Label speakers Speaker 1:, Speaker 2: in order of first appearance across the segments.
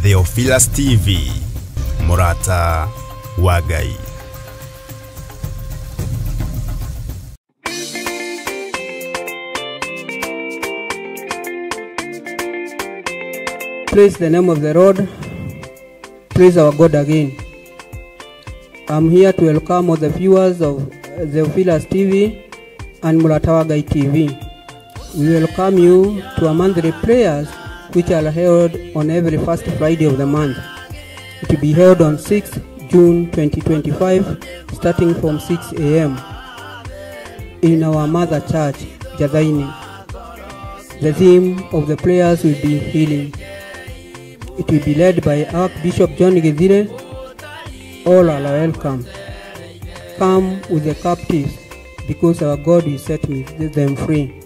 Speaker 1: Theophilus TV, Murata wa Ngai.
Speaker 2: Praise the name of the Lord. Praise our God again. I'm here to welcome all the viewers of Theophilus TV and Murata wa Ngai TV. We welcome you to our monthly prayers, which are held on every first Friday of the month. It will be held on 6th June 2025, starting from 6 a.m. in our mother church, Jathaini. The theme of the prayers will be healing. It will be led by Archbishop John Githire. All are welcome. Come with the captives, because our God will set them free.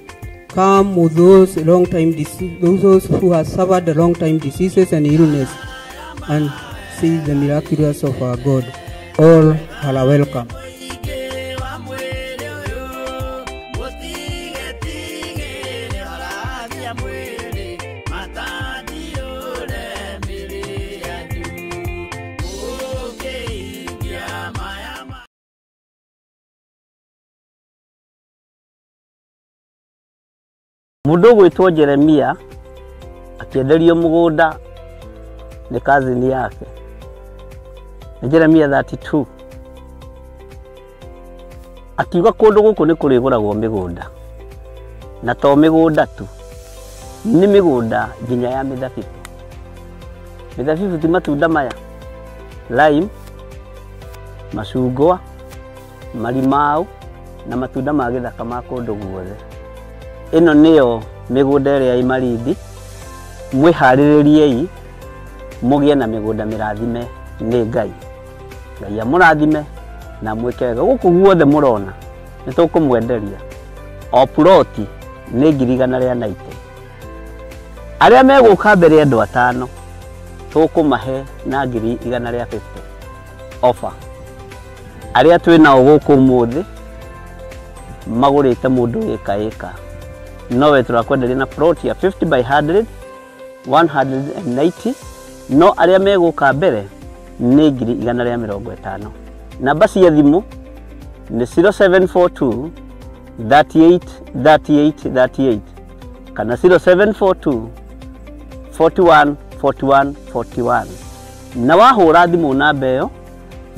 Speaker 2: Come with those those who have suffered long time diseases and illness, and see the miraculous of our God. All are welcome.
Speaker 3: Mundu gwitwo Jeremia akienderio mugunda ni cousin yake. Ni Jeremia 32. Akiuga kundu guku ni kuriguragwo migunda. Na to migunda tu. Ni migunda nginya ya mithabibu. Mithabibu ti matunda maya. Lime, macungwa, marimau na matunda ma githaka ma kundu guothe. Ino niyo migunda ĩrĩa ĩ Malindi. Mwĩharĩrĩriei mũgĩe na mĩgũnda mĩrathime nĩ Ngai. Ngai amũrathime na mwĩke wega. Gũkũ guothe mũrona nĩ tũkũmwenderia. O ploti nĩ 190,000. Arĩa megũka mbere andũ atano tũkũmahe na 150,000 offer. Arĩa twĩ nao gũkũ ũmũthĩ magũrĩte mũndũ ĩka ĩka. No we turakwenderia na plot ya 50 by 100 190, no arĩa megũka mbere nĩ 150,000. Namba cia thimũ nĩ 0742 38 38 38 kana 0742 41 41 41. Na wahũra thimũ namba ĩyo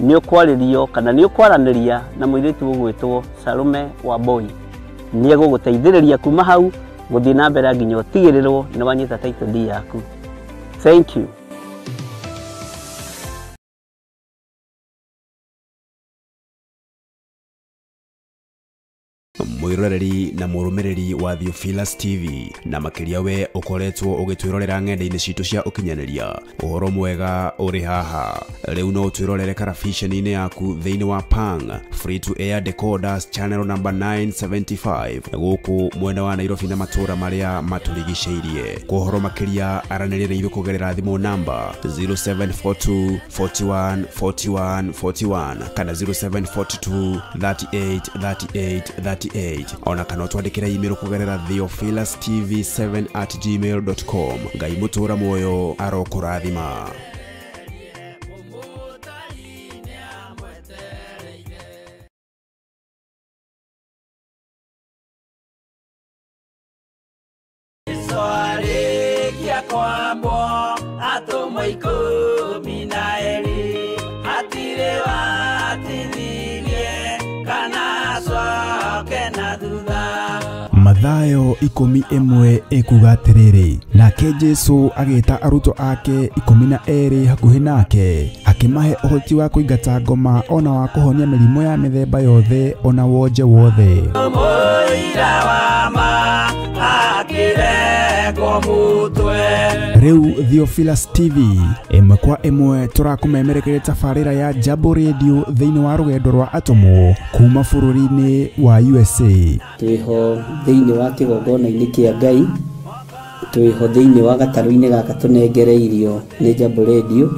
Speaker 3: nĩ ũkwarĩrio kana nĩ ũkwaranĩria na mũirĩtu ũgwĩtwo Salome Wambui. Nĩ egũgũteithĩrĩria kuma hau gũthiĩ na mbere nginya ũtigĩrĩrwo nĩ wanyita title deed yaku. Thank you.
Speaker 1: Mwiroreri na mũrũmĩrĩri wa Theophilus TV na makĩria we ũkoretwo ũgĩtwĩrorera ng'enda-inĩ citũ cia ũkinyanĩria, ũhoro mwega ũrĩ haha. Rĩu no ũtwĩrorere karabiceni-inĩ yaku thĩinĩ wa Pang Free to Air Decoders channel number 975 gũkũ mwena wa Nairobi na matũũra marĩa matũrigicĩirie. Kwa ũhoro makĩria aranĩria na ithuĩ kũgerera thimũ namba 0742 41 41 41 kana 0742 38 38 38 ona kana twandikira email kugerera theophilustv7@gmail.com. Ngai mutura muoyo arokurathima.
Speaker 4: Mathayo 11 ekuga atĩrĩrĩ, nake Jesu agĩta arutwo ake 12 hakuhĩ nake, akĩmahe ũhoti wa kũingata ngoma ona wa kũhonia mĩrimũ ya mĩthemba yothe ona wonje wothe. Rĩu Theophilus TV ĩmwe kwa ĩmwe tũrakũmemerekeria tabarĩra ya Jambo Radio thĩinĩ wa rũgendo rwa atũmwo kuma bũrũri-inĩ wa USA.
Speaker 5: Twĩho thĩinĩ wa kĩgongona-inĩ kĩa Ngai, twĩho thĩinĩ wa gatarũ-inĩ gaka tũnengereirio nĩ Jambo Radio.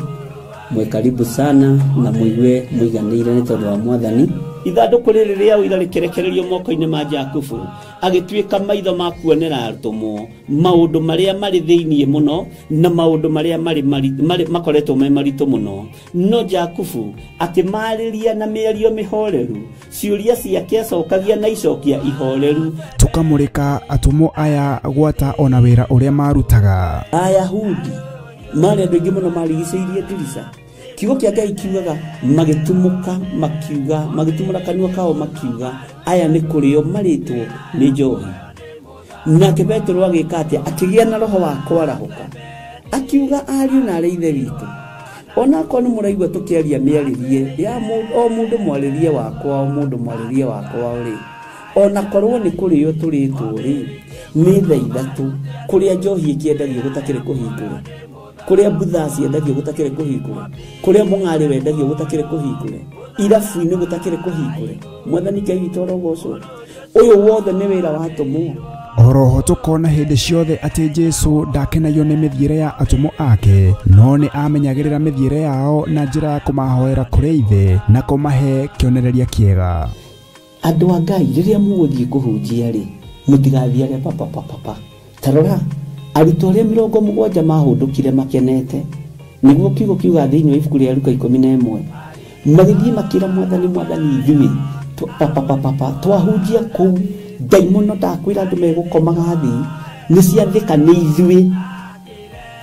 Speaker 5: Mwĩ karibu sana na mũigue mũiganĩire nĩ tondũ wa Mwathani.
Speaker 3: Ithandũkũ rĩrĩ rĩa ũira rĩkĩrekererio moko-inĩ ma Jakubu, agĩtuĩka maitho ma kuonera atũmwo maũndũ marĩa marĩ thĩinĩ mũno na maũndũ marĩa marĩ makoretwo me maritũ mũno. No Jakubu akĩmarĩria na mĩario mĩhoreru, ciũria ciake acokagia na icokia ihoreru.
Speaker 4: Tũkamũrĩka atũmwo aya gwata ona wĩra ũrĩa marutaga.
Speaker 5: Ayahudi marĩ andũ aingĩ mũno marigicĩirie ndirica. Kiugo kĩa Ngai kiugaga magĩtumũka makiuga, magĩtumũra kanua kao makiuga, aya nĩ kũrĩo marĩtwo nĩ njohi. Nake Petero agĩka atĩa? Akĩgĩa na roho wa kwarahũka, akiuga ariũ na arĩ ithe witũ, onakorwo nĩ mũraigua tũkĩaria mĩarĩrie ya o mũndũ mwarĩrie wakwa, o mũndũ mwarĩrie wakwa rĩ, onakorwo nĩ kũrĩo tũrĩtwo rĩ, nĩ thaa ithatũ kũrĩa njohi ĩkĩendagio gũtakĩrĩ kũhingũre, kũrĩa mbutha ciendagio gũtakĩrĩ kũhingũre, kũrĩa mũng'arĩ wendagio gũtakĩrĩ kũhingũre, irabu-inĩ gũtakĩrĩ kũhingũre. Mwathani Ngai witũ arogocwo. Ũyũ wothe nĩ wĩra wa atũmwo.
Speaker 4: Oroho tũkona hĩndĩ ciothe atĩ Jesũ ndakenagio nĩ mĩthiĩre ya atũmwo ake, no nĩ amenyagĩrĩra mĩthiĩre yao na njĩra ya kũmahoera kũrĩ Ithe na kũmahe kĩonereria kĩega.
Speaker 5: Andũ a Ngai, rĩrĩa mũgũthiĩ kũhunjia rĩ, mũtigathiage papapapapa. Ta rora, arutwo arĩa 70 mahũndũkire makenete, nĩguo kiugo kiuga thĩinĩ wa ibuku rĩa Luka 11, magĩthiĩ makĩra Mwathani, Mwathani ithuĩ papapapapa twahunjia kũu ndaimono ndakwĩra andũ megũkomaga thĩ, nĩ ciathĩka nĩ ithuĩ,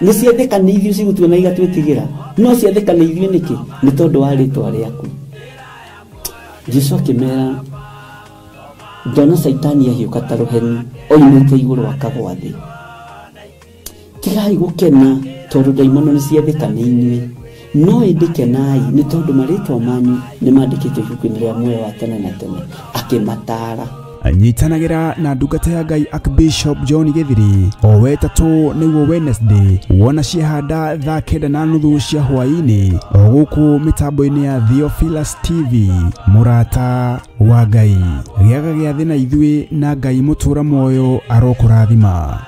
Speaker 5: nĩ ciathĩka nĩ ithuĩ cigũtuona igatwĩtigĩra, no ciathĩka nĩ ithuĩ nĩkĩ? Nĩ tondũ wa rĩtwa rĩaku. Jesũ akĩmera, ndona Caitani ahiũka ta rũheni oimĩte igũrũ akagwa thĩ. Tigai gũkena tondũ ndaimono nĩ ciathĩka nĩ inyuĩ, no ĩndĩ kenai nĩ tondũ marĩtwa manyu nĩ mandĩkĩtwo ibuku-inĩ rĩa muoyo wa tene na tene. Akĩmataara.
Speaker 4: Nyitanagĩra na ndungata ya Ngai Archbishop John Githiri o wetatũ nĩguo Wednesday, wona ciehanda thaa 9:30 cia hwaĩ-inĩ o gũkũ mĩtambo-inĩ ya Theophilus TV. Mũrata wa Ngai, gĩaga gĩathĩ na ithuĩ na Ngai mũtũra muoyo arokũrathima.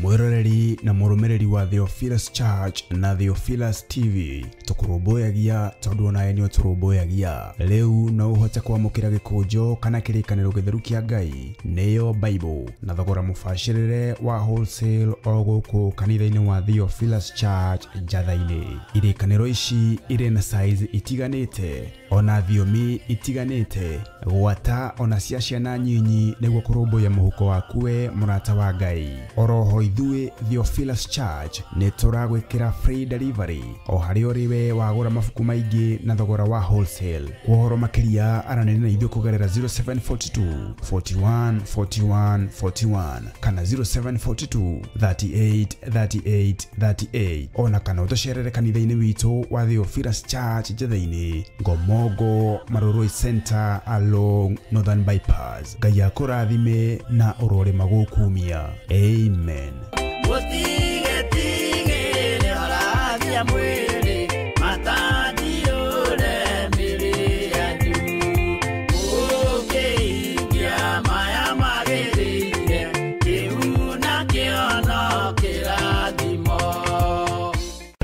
Speaker 4: Mwĩroreri na mũrũmĩrĩri wa Theophilus Church na Theophilus TV, tũkũrũmbũyagia tondũ onawe nĩ ũtũrũmbũyagia. Rĩu no ũhote kwamũkĩra gĩkũnjo kana kĩrĩkanĩro gĩtheru kĩa Ngai, nĩyo Bible, na thogora mũbacĩrĩre wa wholesale o gũkũ kanitha-inĩ wa Theophilus Church Njatha-inĩ. Irĩkanĩro ici irĩ na size itiganĩte ona thiomi itiganĩte, gwata ona cia ciana nyinyi, nĩguo kũrũmbũiya mũhuko waku we mũrata wa Ngai. Oroho ithuĩ Theophilus Church nĩ tũragwĩkĩra free delivery o harĩa ũrĩ we wagũra mabuku maingĩ na thogora wa wholesale. Kwa ũhoro makĩria aranĩria na ithuĩ kũgerera 0742 41 41 41 kana 0742 38 38 38, ona kana ũtũcerere kanitha-inĩ witũ wa Theophilus Church Njatha-inĩ, Ngomongo Marurui Center along Northern Bypass. Ngai akũrathime na ũrore magũkumia. Amen.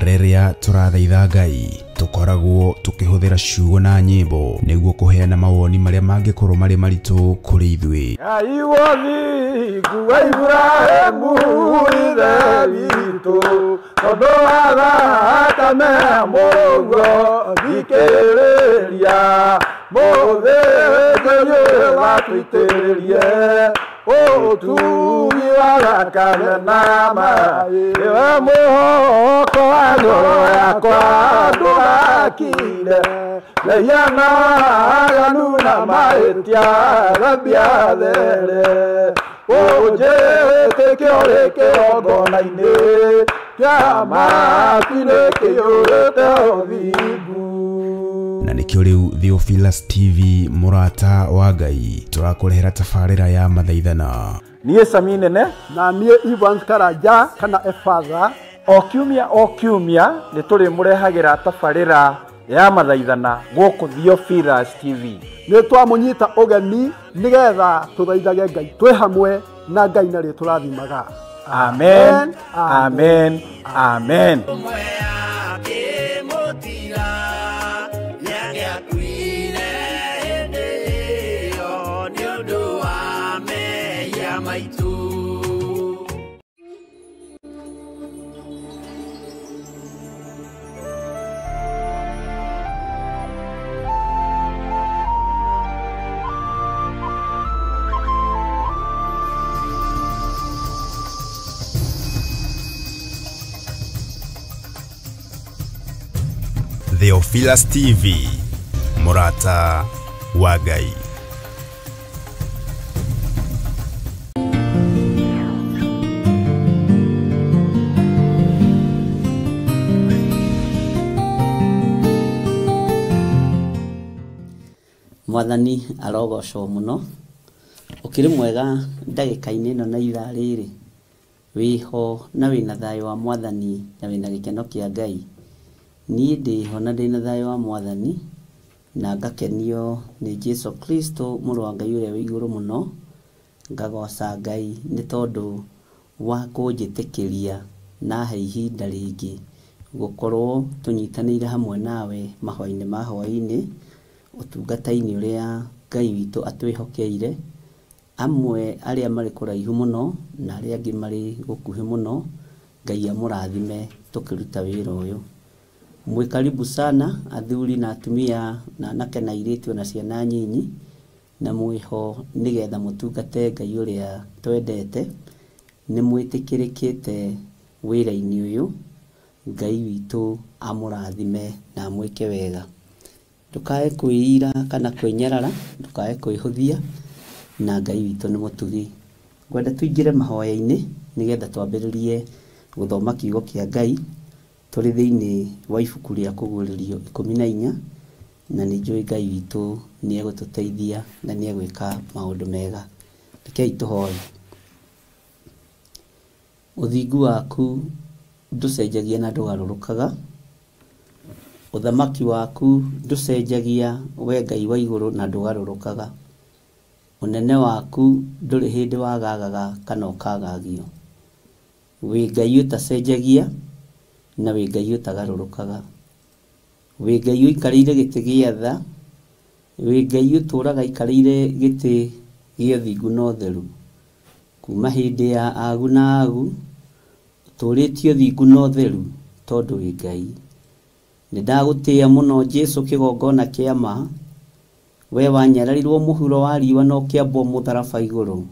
Speaker 4: Rĩrĩa tũrathaitha Ngai, tũkoragwo tũkĩhũthĩra ciugo na nyĩmbo nĩguo kũheana mawoni marĩa mangĩkorwo marĩ maritũ kũrĩ ithuĩ.
Speaker 6: Ngai wothingu wa Iburahĩmu ithe witũ, tondũ wa thakame mũguo thikĩrĩria, mũthĩnjĩri watũitĩrĩrie ũtugi wa thakame na maĩ, nĩwe mũhoko wa ngoro yakwa ndũgakire, mehia na waganu na mahĩtia thambia there, ũnjĩtĩke ũrĩ kĩgongona-inĩ kĩa matu-inĩ kĩiyũrĩte ũthingu.
Speaker 1: Na nĩkĩo rĩu Theophilus TV mũrata wa Ngai tũrakũrehera tabarĩra ya mathaithana.
Speaker 6: Niĩ Sami Nene
Speaker 7: na niĩ Evans Karanja kana Efatha,
Speaker 6: O kiumia o kiumia nĩ tũrĩmũrehagĩra tabarĩra ya mathaithana gũkũ Theophilus TV.
Speaker 7: Nĩ twamũnyita ũgeni nĩgetha tũthaithage Ngai twĩ hamwe na Ngai narĩ tũrathimaga.
Speaker 6: Amen, amen, amen.
Speaker 1: Theophilus TV, Murata wa Ngai.
Speaker 5: Mwathani arogocwo muno ukiri mwega ndagika-inĩ ĩno na ithaa rĩrĩ wĩho na wĩna thayũ wa Mwathani na wĩna gĩkeno kĩa Ngai. Niĩ ndĩho na ndĩna thayũ wa Mwathani na ngakenio nĩ Jesu Kristo mũrũ wa Ngai ũrĩa wĩ igũrũ mũno. Ngagoca Ngai nĩ tondũ wa kũnjĩtĩkĩria na he ihinda rĩngĩ gũkorwo tũnyitanĩire hamwe nawe mahoya-inĩ ma hwaĩ-inĩ ũtungata-inĩ ũrĩa Ngai witũ atwĩhokeire, amwe arĩa marĩ kũraihu mũno na arĩa angĩ marĩ gũkuhĩ mũno. Ngai amũrathime tũkĩruta wĩra ũyũ. Mwĩ karibu sana athuri na atumia na anake na airĩtu na ciana nyinyi, na mwĩho nĩgetha mũtungate Ngai ũrĩa twendete. Nĩ mwĩtĩkĩrĩkĩte wĩra-inĩ ũyũ. Ngai witũ amũrathime na amwĩke wega. Ndũkae kwĩira kana kwĩnyarara, ndũkae kwĩhũthia, na Ngai witũ nĩ mũtugi. Ngwenda tũingĩre mahoya-inĩ nĩgetha twambĩrĩrie gũthoma kiugo kĩa Ngai tũrĩ thĩinĩ wa ibuku rĩa Kũguũrĩrio 14, na nĩ njũĩ Ngai witũ nĩ egũtũteithia na nĩ egwĩka maũndũ mega. Rekei tũhoe. Ũthingu waku ndũcenjagia na ndũgarũrũkaga, ũthamaki waku ndũcenjagia we Ngai wa igũrũ na ndũgarũrũkaga, ũnene waku ndũrĩ hĩndĩ wagagaga kana ũkagagio. Wĩ Ngai ũtacenjagia na wĩ Ngai ũtagarũrũkaga, wĩ Ngai ũikarĩire gĩtĩ gĩa tha, wĩ Ngai ũtũũraga aikarĩire gĩtĩ gĩa ũthingu na ũtheru. Kuma hĩndĩ ya agu na agu ũtũũrĩtie ũthingu na ũtheru tondũ wĩ Ngai. Nĩ ndagũtĩĩa mũno Jesu kĩgongona kĩa ma, we wanyararirwo mũhuro wa riũa na ũkĩambwo mũtharaba igũrũ.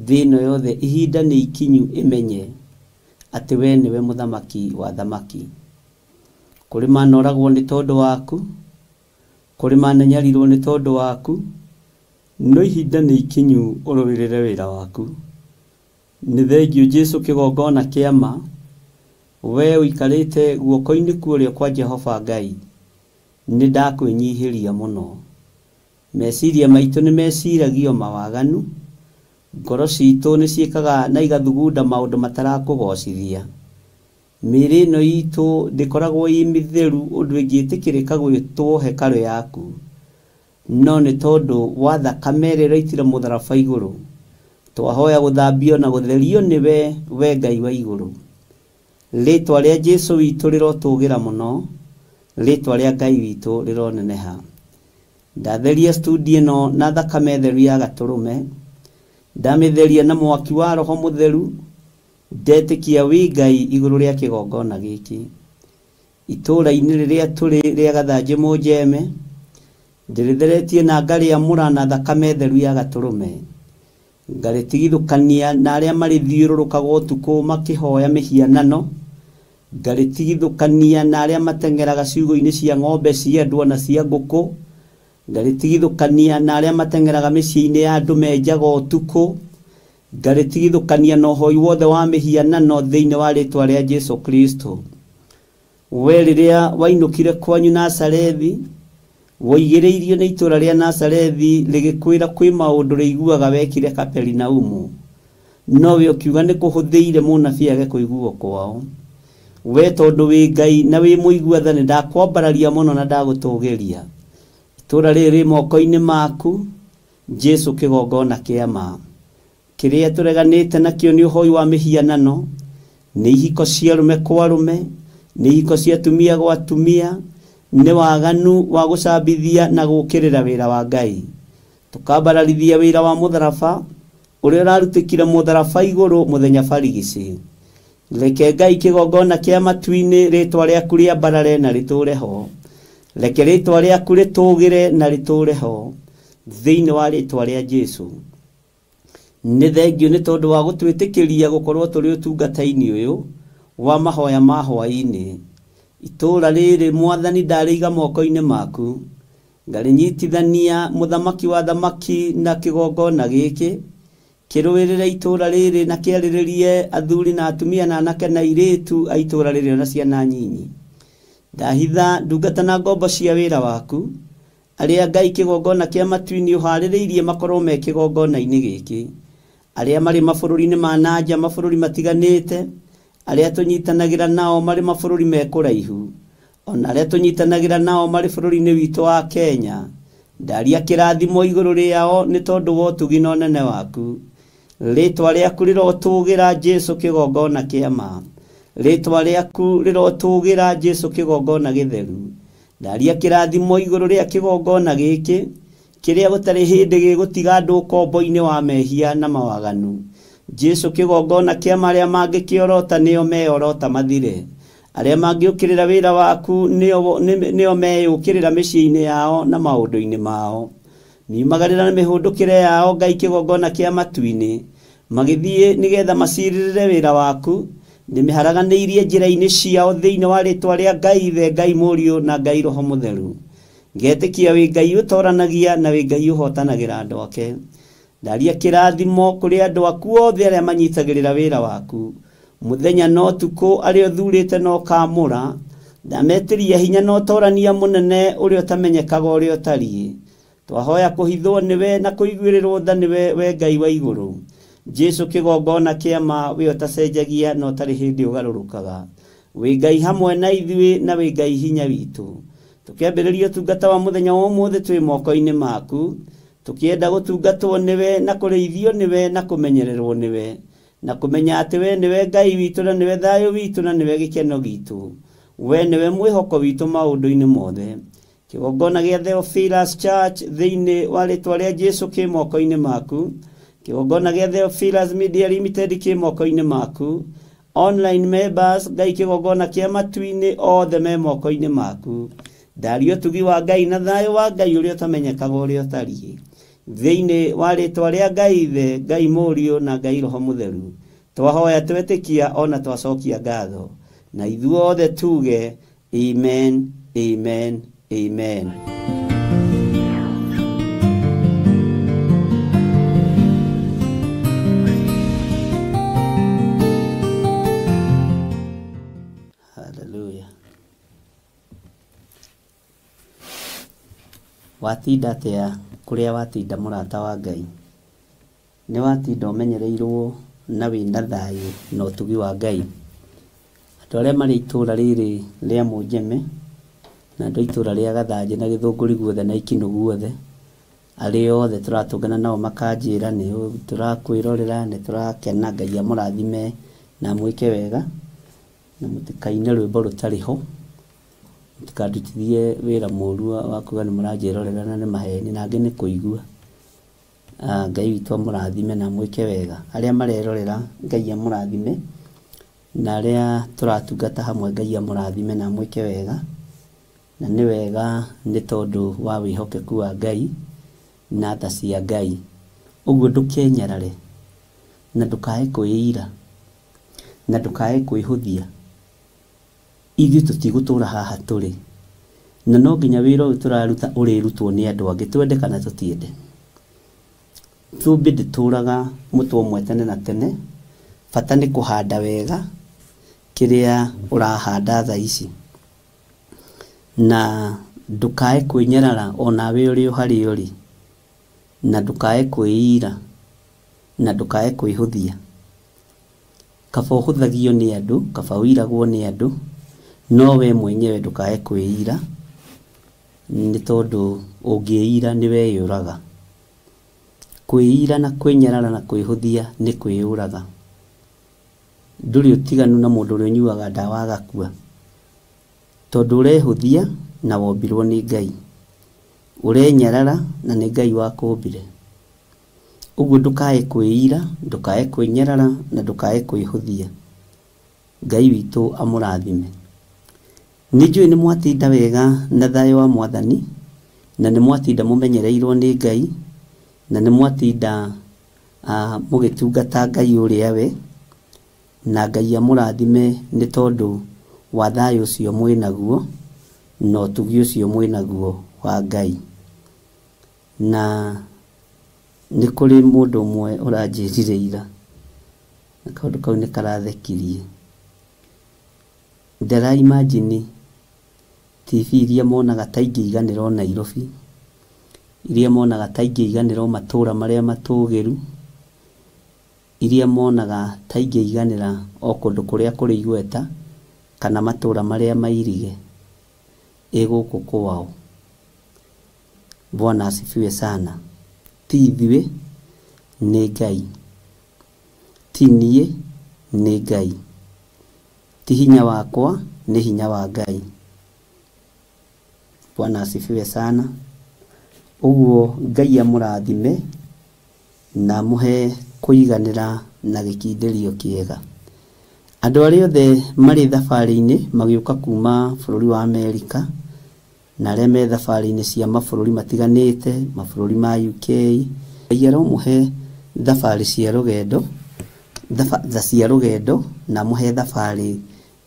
Speaker 5: Thĩ ĩno yothe ihinda nĩ ikinyu ĩmenye atĩ we nĩwe mũthamaki wa thamaki. Kũrĩ manoragwo nĩ tondũ waku, kũrĩ mananyarirwo nĩ tondũ waku, no ihinda nĩ ikinyu ũrũĩrĩre wĩra waku. Nĩ thengio Jesu kĩgongona kĩa ma, we ũikarĩte guoko-inĩ kwa ũrĩo kwa Jehova Ngai. Nĩ ndakwĩnyihĩria mũno. Meciria maitũ nĩ meciragio mawaganu, ngoro citũ nĩ ciĩkaga na igathugunda maũndũ matarakũgocithia. Mĩĩrĩ ĩno itũ ndĩkoragwo ĩ mĩtheru ũndũ ĩngĩtĩkĩrĩka gwĩtwo hekarũ yaku, no nĩ tondũ wa thakame ĩrĩa ĩraitire mũtharaba igũrũ twahoya gũthambio na gũtherio nĩwe we Ngai wa igũrũ. Rĩtwa rĩa Jesu witũ rĩrotũgĩra mũno, rĩtwa rĩa Ngai witũ rĩroneneha. Ndatheria studio ĩno na thakame theru ya gatũrũme, ndamĩtheria na mwaki wa Roho Mũtheru, ndetĩkia wĩ Ngai igũrũ rĩa kĩgongona gĩkĩ. Itũũra-inĩ rĩrĩa tũrĩ rĩa Gathanjĩ Mũnjeme, ndĩrĩtheretie na ngarĩamũra na thakame theru ya gatũrũme. Ngarĩtigithũkania na arĩa marĩthiũrũrũkaga ũtukũ makĩhoya mĩhianano, ngarĩtigithũkania na arĩa mateng'eraga ciugũ-inĩ cia ng'ombe cia andũ ona cia ngũkũ, ngarĩtigithũkania na arĩa mateng'eraga mĩciĩ-inĩ ya andũ menjaga ũtukũ, ngarĩtigithũkania na ũhoi wothe wa mĩhianano thĩinĩ wa rĩtwa rĩa Jesu Kristo. We rĩrĩa wainũkire kwanyu Nazarethi, woigĩrĩirio nĩ itũũra rĩa Nazarethi rĩgĩkwĩra kwĩ maũndũ rĩiguaga wekire Kaperinaumu, no we ũkiuga nĩ kũhũthĩire mũnabii age kũiguo kwao. We tondu wi Ngai na wi muigua tha, ni ndakwambararia muno na ndagutugiria. Itura riri moko-ini maku, Jesu kigongona kia ma. Kiria tureganite nakio ni uhoi wa mihianano, ni ihiko cia arume kwa arume, ni ihiko cia atumia gwa atumia, ni waganu wa gucambithia na gukirira wira wa Ngai. Tukambararithia wira wa mutharaba uria urarutikire mutharaba iguru muthenya barigici. Reke Ngai kigongona kia matu-ini ritwa riaku riambarare na riture ho. Reke ritwa riaku ritugire na riture ho thiini wa ritwa ria Jesu. Ni thengio ni tondu wa gutwitikiria gukorwo turi utungata-ini uyu wa mahoya ma hwaini. Itura riri Mwathani ndariiga moko-ini maku, ngarinyitithania muthamaki wa thamaki na kigongona giki kiruirire itura riri na kiariririe athuri na atumia na anake na airitu a itura riri na ciana nyinyi. Ndahitha ndungata na ngombo cia wira waku aria Ngai kigongona kia matu-ini uhaririirie makorwo me kigongona-ini giki, aria mari mabũrũri-inĩ ma nanja, mabũrũri matiganĩte, aria tũnyitanagira nao mari mabũrũri me kũraihu, ona aria tũnyitanagira nao mari bũrũri-inĩ witũ wa Kenya. Ndaria kĩrathimo igũrũ rĩao nĩ tondũ wa ũtugi na ũnene waku. Rĩtwa rĩaku rĩrotũgĩra Jesu kĩgongona kĩa ma. Rĩtwa rĩaku rĩrotũgĩra Jesu kĩgongona gĩtheru. Ndaria kĩrathimo igũrũ rĩa kĩgongona gĩkĩ kĩrĩa gũtarĩ hĩndĩ gĩgũtiga andũ ũkombo-inĩ wa mehia na mawaganu. Jesu kĩgongona kĩa marĩa mangĩkĩorota nĩo meorota mathire. Arĩa mangĩũkĩrĩra wĩra waku nĩo meyũkĩrĩra mĩciĩ-inĩ yao na maũndũ-inĩ mao. Miumagarĩra na mĩhũndũkĩre yao Ngai kĩgongona kĩa matu-inĩ, magĩthiĩ nĩgetha macirĩrĩre wĩra waku. Nĩmĩharaganĩirie njĩra-inĩ ciao thĩinĩ wa rĩtwa rĩa Ngai Ithe, Ngai Mũriũ na Ngai Roho Mũtheru. Ngetĩkia wĩ Ngai ũtoranagia na wĩ Ngai ũhotanagĩra andũ ake. Ndaria kĩrathimo kũrĩ andũ aku othe arĩa manyitagĩrĩra wĩra waku muthenya na ũtukũ, arĩa ũthurĩte na ũkamũra. Ndametĩria hinya na ũtorania mũnene ũrĩa ũtamenyekaga ũrĩa ũtariĩ. Twahoya kũhithwo nĩwe na kũiguĩrĩrwo tha nĩwe, we Ngai wa igũrũ. Jesu kĩgongona kĩa ma, we ũtacenjagia na ũtarĩ hĩndĩ ũgarũrũkaga. Wĩ Ngai hamwe na ithuĩ na wĩ Ngai hinya witũ. Tũkĩambĩrĩria ũtungata wa mũthenya wa ũmũthĩ twĩ moko-inĩ maku, tũkĩenda gũtungatwo nĩwe na kũrĩithio nĩwe na kũmenyererwo nĩwe, na kũmenya atĩ we nĩwe Ngai witũ na nĩwe thayũ witũ na nĩwe gĩkeno gitũ. We nĩwe mwĩhoko witũ maũndũ-inĩ mothe. Kĩgongona gĩa Theophilus Church thĩinĩ wa rĩtwa rĩa Jesu kĩ moko-inĩ maku. Kĩgongona gĩa Theophilus Media Limited kĩ moko-inĩ maku. Online members Ngai kĩgongona kĩa matu-inĩ othe me moko-inĩ maku. Ndaria ũtugi wa Ngai na thayũ wa Ngai ũrĩa ũtamenyekaga ũrĩa ũtariĩ thĩinĩ wa rĩtwa rĩa Ngai Ithe, Ngai Mũriũ na Ngai Roho Mũtheru. Twahoya twetĩkia ona twacokia ngatho, na ithuothe tuge amen, amen, amen. Hallelujah. Watinda atia kuria watinda murata wa Ngai? Ni watinda umenyereirwo na wina thayu na utugi wa Ngai. Andũ arĩa marĩ itũra rĩrĩ rĩa Mũnjeme na andũ a itũra rĩa Gathanjĩ na Gĩthũngũri guothe na Ikinũ guothe, arĩa othe tũratũngana nao makanjĩra nĩ tũrakwĩrorera, nĩ tũrakena. Ngai amũrathime na amwĩke wega, na mũtikaine rwĩmbo rũtarĩ ho, mũtikandutithie wĩra mũru wa kuga nĩ mũranjĩrorera na nĩ maheni na angĩ nĩ kũigua. Ngai witũ amũrathime na amwĩke wega. Arĩa marerorera Ngai amũrathime, na arĩa tũratungata hamwe Ngai amũrathime na amwĩke wega. Na nĩ wega nĩ tondũ wa wĩhokeku wa Ngai na tha cia Ngai. Ũguo ndũkenyarare na ndũkae kwĩira na ndũkae kwĩhũthia. Ithuĩ tũtigũtũra haha tũrĩ, na no nginya wĩra ũyũ tũraruta ũrĩrutwo nĩ andũ angĩ, twende kana tũtiende. Thũmbĩ ndĩtũraga mũtwe ũmwe tene na tene. Bata nĩ kũhanda wega kĩrĩa ũrahanda thaa ici, na ndũkae kwĩnyarara onawe ũrĩ o harĩa ũrĩ, na ndũkae kwĩira na ndũkae kwĩhũthia. Kaba ũhũthagio nĩ andũ, kaba ũiragwo nĩ andũ, no we mwenyewe ndũkae kwĩira, nĩ tondũ ũngĩira nĩ weyũraga. Kwĩira na kwĩnyarara na kwĩhũthia nĩ kwĩyũraga. Ndũrĩ ũtiganu na mũndũ ũrĩa ũnyuaga ndawa agakua, tondũ ũrehũthia na wombirwo nĩ Ngai, ũrenyarara na nĩ Ngai wakũmbire. Ũguo ndũkae kwĩira, ndũkae kwĩnyarara na ndũkae kwĩhũthia. Ngai witũ amũrathime. Nĩ njũĩ nĩ mwatinda wega na thayũ wa Mwathani, na nĩ mwatinda mũmenyereirwo nĩ Ngai, na nĩ mwatinda mũgĩtungata Ngai ũrĩa we, na Ngai amũrathime nĩ tondũ wa thayũ ũcio mwĩnaguo na ũtugi ũcio mwĩnaguo wa Ngai. Na nĩ kũrĩ mũndũ ũmwe ũranjĩrire ira, na kaũndũ kau nĩ karathekirie. Ndĩra imagine TV iria monaga ta ingĩiganĩra o Nairobi, iria monaga ta ingĩiganĩra o matũra marĩa matũgĩru, iria monaga ta ingĩiganĩra o kũndũ kũrĩa kũrĩ igweta kana matũra marĩa mairige, ĩ gũkũ kwao. Bwana asifiwe sana. Ti ithuĩ, nĩ Ngai. Ti niĩ, nĩ Ngai. Ti hinya wakwa, nĩ hinya wa Ngai. Bwana asifiwe sana. Ũguo Ngai amũrathime na amũhe kũiganĩra na gĩkindĩrio kĩega. Andũ arĩa othe marĩ thabarĩ-inĩ magĩũka kuma bũrũri wa Amerika, na arĩa me thabarĩ-inĩ cia mabũrũri matiganĩte, mabũrũri ma UK, Ngai aromũhe thabarĩ cia rũgendo, cia rũgendo, na amũhe thabarĩ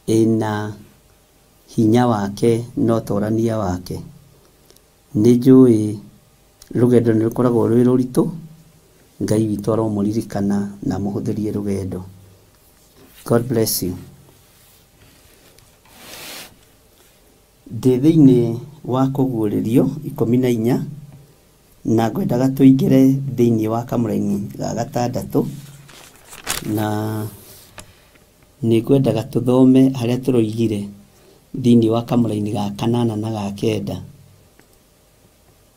Speaker 5: ĩna hinya wake na ũtorania wake. Nĩ njũĩ rũgendo nĩ rũkoragwo rwĩ rũritũ, Ngai witũ aromũririkana na amũhũthĩrie rũgendo. God bless you. Ndĩ thĩinĩ wa kũguũrĩrio 14, na ngwendaga tũingĩre thĩinĩ wa kamũraini ga gatandatũ, na nĩ ngwendaga tũthome harĩa tũroigire thĩinĩ wa kamũraini ga 8 na ga 9.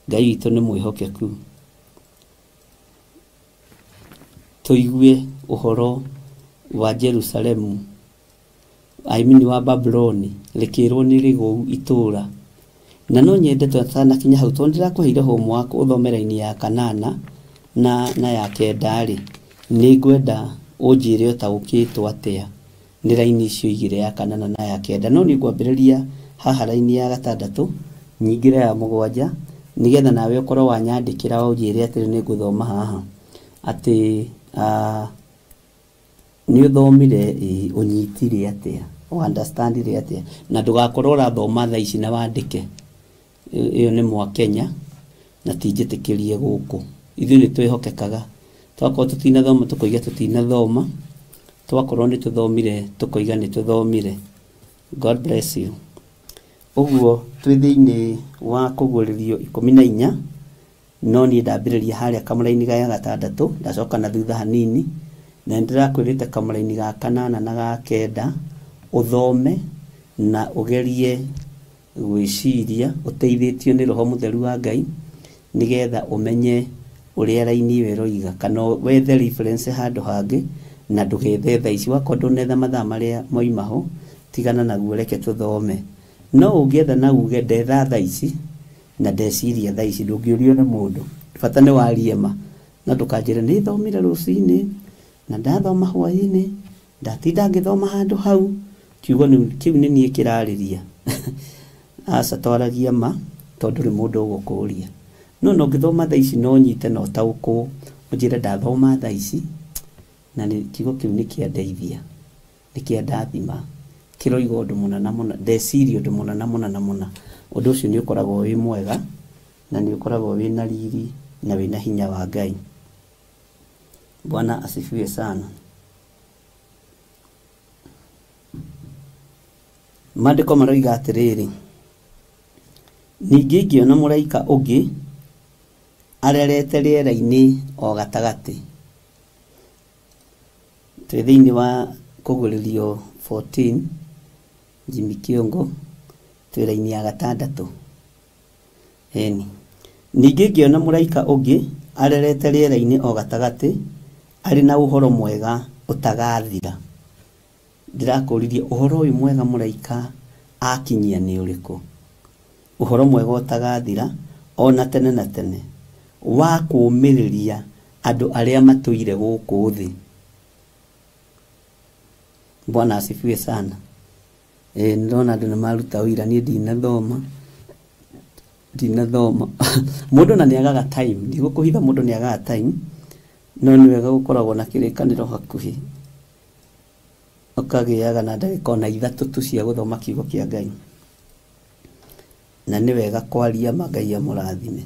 Speaker 5: Ngai witũ nĩ mwĩhokeku. Tũigue ũhoro wa Jerusalemu, I mean wa Babuloni, rĩkĩrwo nĩ rĩgũu itũra. Na no nyende tũtanakinya hau, tondũ ndĩrakũheire homework ũthome raini ya 8 na ya 9 rĩ, nĩ ngwenda ũnjĩre ũtaũkĩtwo atĩa nĩ raini icio igĩrĩ, ya 8 na ya 9. No nĩ ngwambĩrĩria haha raini ya 6 nyingĩre ya 7, nĩgetha nawe ũkorwo wanyandĩkĩra ũnjĩre atĩrĩ nĩ ngũthoma haha atĩ nĩ ũthomire, ũnyitire atĩa, ũunderstandire atĩa, na ndũgakorwo ũrathoma thaa ici na wandĩke. Ĩyo nĩ mwa Kenya na ti njĩtĩkĩrie gũkũ. Ithuĩ nĩ twĩhokekaga, twakorwo tũtinathoma tũkoiga tũtinathoma, twakorwo nĩ tũthomire tũkoiga nĩ tũthomire. God bless you. Ũguo twĩ thĩinĩ wa kũguũrĩrio 14, no niĩ ndambĩrĩria harĩa kamũraini ga 6, ndacoka na thutha hanini, na nĩndĩrakwĩrĩte kamũraini ga 8 na ga 9 ũthome na ũgerie gwĩciria ũteithĩtio nĩ Roho Mũtheru wa Ngai, nĩgetha ũmenye ũrĩa raini ĩyo ĩroiga, kana wethe reference handũ hangĩ, na ndũgethe thaa ici. Wakorwo ndũnetha mathaa marĩa moima ho, tigana naguo, reke tũthome. No ũngĩetha na uge ndetha thaa ici na ndeciria thaa ici, ndũngĩũrio nĩ mũndũ, bata nĩ warie ma, na ndũkanjĩre nĩ thomire rũcinĩ na ndathoma hwaĩ-inĩ, ndatinda ngĩthoma handũ hau. Kiugo kĩu nĩ niĩ kĩrarĩria. Aca, twaragia ma, tondũ ndũrĩ mũndũ ũgũkũria. No no ũngĩthoma thaa ici no ũnyite na ũtaũkwo, ũnjĩre ndathoma thaa ici na kiugo kĩu nĩ kĩandeithia, nĩ kĩandathima, kĩroiga ũndũ mũna na mũna, ndeciria ũndũ mũna na mũna na mũna. Ũndũ ũcio nĩ ũkoragwo wĩ mwega na nĩ ũkoragwo wĩna riri na wĩna hinya wa Ngai. Bwana asifiwe sana. Maandĩko maroiga atĩrĩrĩ, ningĩ ngĩona mũraika ũngĩ arerete rĩera-inĩ o gatagatĩ. Twĩ thĩinĩ wa Kũgũrĩrio 14 Jimmy Kĩongo twĩ raini ya gatandatũ. Ĩni. Ningĩ ngĩona mũraika ũngĩ arerete rĩera-inĩ o gatagatĩ arĩ na ũhoro mwega ũtagathira. Ndĩrakũririe ũhoro ũyũ mwega mũraika akinyia nĩ ũrĩkũ? Ũhoro mwega ũtagathira ona tene na tene wa kũũmĩrĩria andũ arĩa matũire gũkũ thĩ. Bwana asifiwe sana. Ndĩrona andũ nĩ maruta ũira, niĩ ndinathoma. Ndinathoma. Mũndũ na nĩagaga time, ndigũkũhitha mũndũ nĩagaga time, no nĩ wega gũkoragwo na kĩrĩkanĩro hakuhĩ. Ũkagĩaga na ndagĩka ona ithatũ tu cia gũthoma kiugo kĩa Ngai. Na nĩ wega kwaria ma Ngai amũrathime.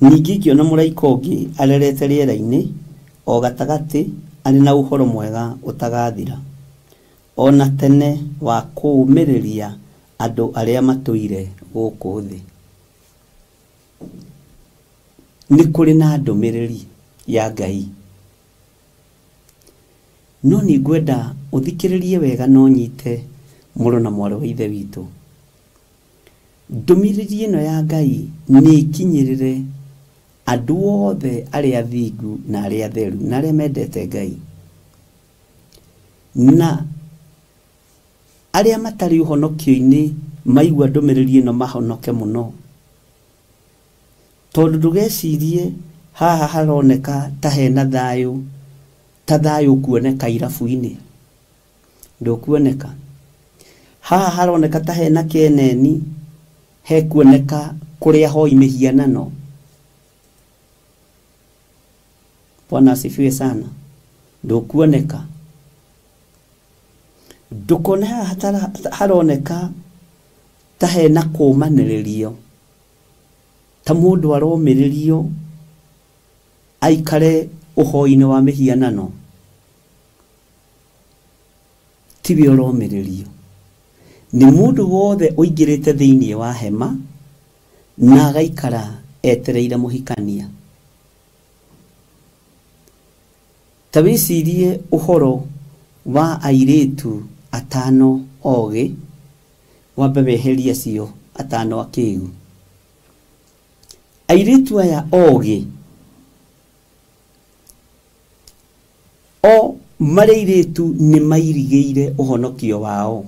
Speaker 5: Ningĩ ngĩona mũraika ũngĩ arerete rĩera-inĩ o gatagatĩ arĩ na ũhoro mwega ũtagathira ona tene wa kũũmĩrĩria andũ arĩa matũire gũkũ thĩ. Nĩ kũrĩ na ndũmĩrĩri ya Ngai. No nĩ ngwenda ũthikĩrĩrie wega na ũnyite mũrũ na mwarĩ wa Ithe witũ. Ndũmĩrĩri ĩno ya Ngai nĩ ĩkinyĩrĩre andũ othe arĩa athingu na arĩa atheru na arĩa mendete Ngai. Na arĩa matarĩ ũhonokio-inĩ maigua ndũmĩrĩri ĩno mahonoke mũno. Tondũ ndũgecirie haha haroneka ta hena thayũ, ta thayũ ũkuoneka irabu-inĩ. Ndũkuoneka. Haha haroneka ta hena kĩeneni, hekuoneka kũrĩa hoi mĩhianano. Bwana asifiwe sana. Ndũkuoneka. Ndũkone haha haroneka ta hena kũũmanĩrĩrio, ta mũndũ aromĩrĩrio aikare ũhoi-inĩ wa mĩhianano. Tiwe ũromĩrĩrio. Nĩ mũndũ wothe ũingĩrĩte thĩinĩ wa hema na agaikara etereire mũhikania. Ta wĩcirie ũhoro wa airĩtu atano ogĩ, wambe weherie acio atano akĩgu. Airĩtu aya ogĩ o marĩ airĩtu nĩ mairigĩire ũhonokio wao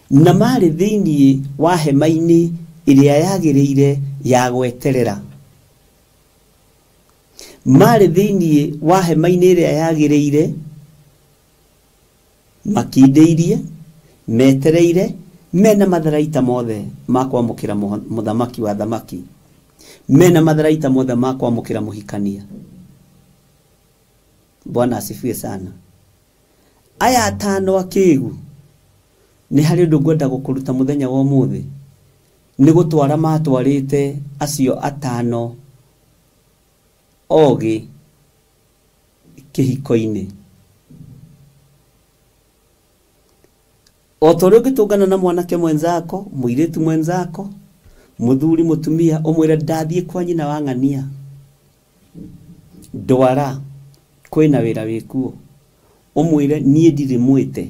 Speaker 5: na marĩ thĩinĩ wa hema-inĩ ĩrĩa yagĩrĩire ya gweterera. Marĩ thĩinĩ wa hema-inĩ ĩrĩa yagĩrĩire makindĩirie metereire mena matharaita mothe ma kwamũkĩra mũthamaki wa thamaki, mena matharaita mothe ma kwamũkĩra mũhikania. Bwana asifiwe sana. Aya atano akĩgu nĩ harĩ ũndũ ngwenda gũkũruta mũthenya wa ũmũthĩ. Nĩ gũtwara matwarĩte acio atano ogĩ kĩhiko-inĩ. O ta ũrĩa ũngĩtũngana na mwanake mwenzako, mũirĩtu mwenzako, mũthuri mũtumia, ũmwĩre ndathiĩ kwa nyina wa ng'ania, ndwara kwĩna wĩra wĩkuo, ũmwĩre niĩ ndirĩ mwĩte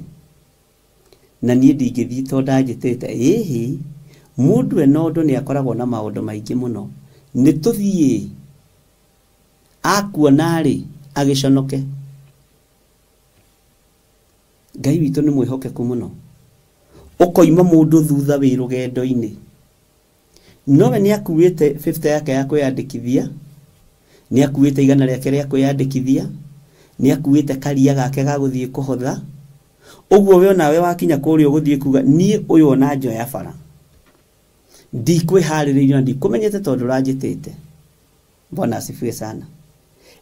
Speaker 5: na niĩ ndingĩthiĩ tondũ ndanjĩtĩte. Ĩhĩ, mũndũ ena ũndũ nĩ akoragwo na maũndũ maingĩ mũno. Nĩ tũthiĩ akuona rĩ agĩconoke. Ngai witũ nĩ mwĩhokeku mũno. Ũkoima mũndũ thutha wĩ rũgendo-inĩ. Nowe nĩ akuĩte 50 yake ya kwĩyandĩkithia, nĩ akuĩte 100 rĩake rĩa kwĩyandĩkithia, nĩ akuĩte karia gake ga gũthiĩ kũhotha. Ũguo we onawe wakinya kũrĩa ũgũthiĩ kuga niĩ ũyũ ona njoya bara. Ndikwĩharĩrĩirie na ndikũmenyete tondũ ũranjĩtĩte. Bwana asifiwe sana.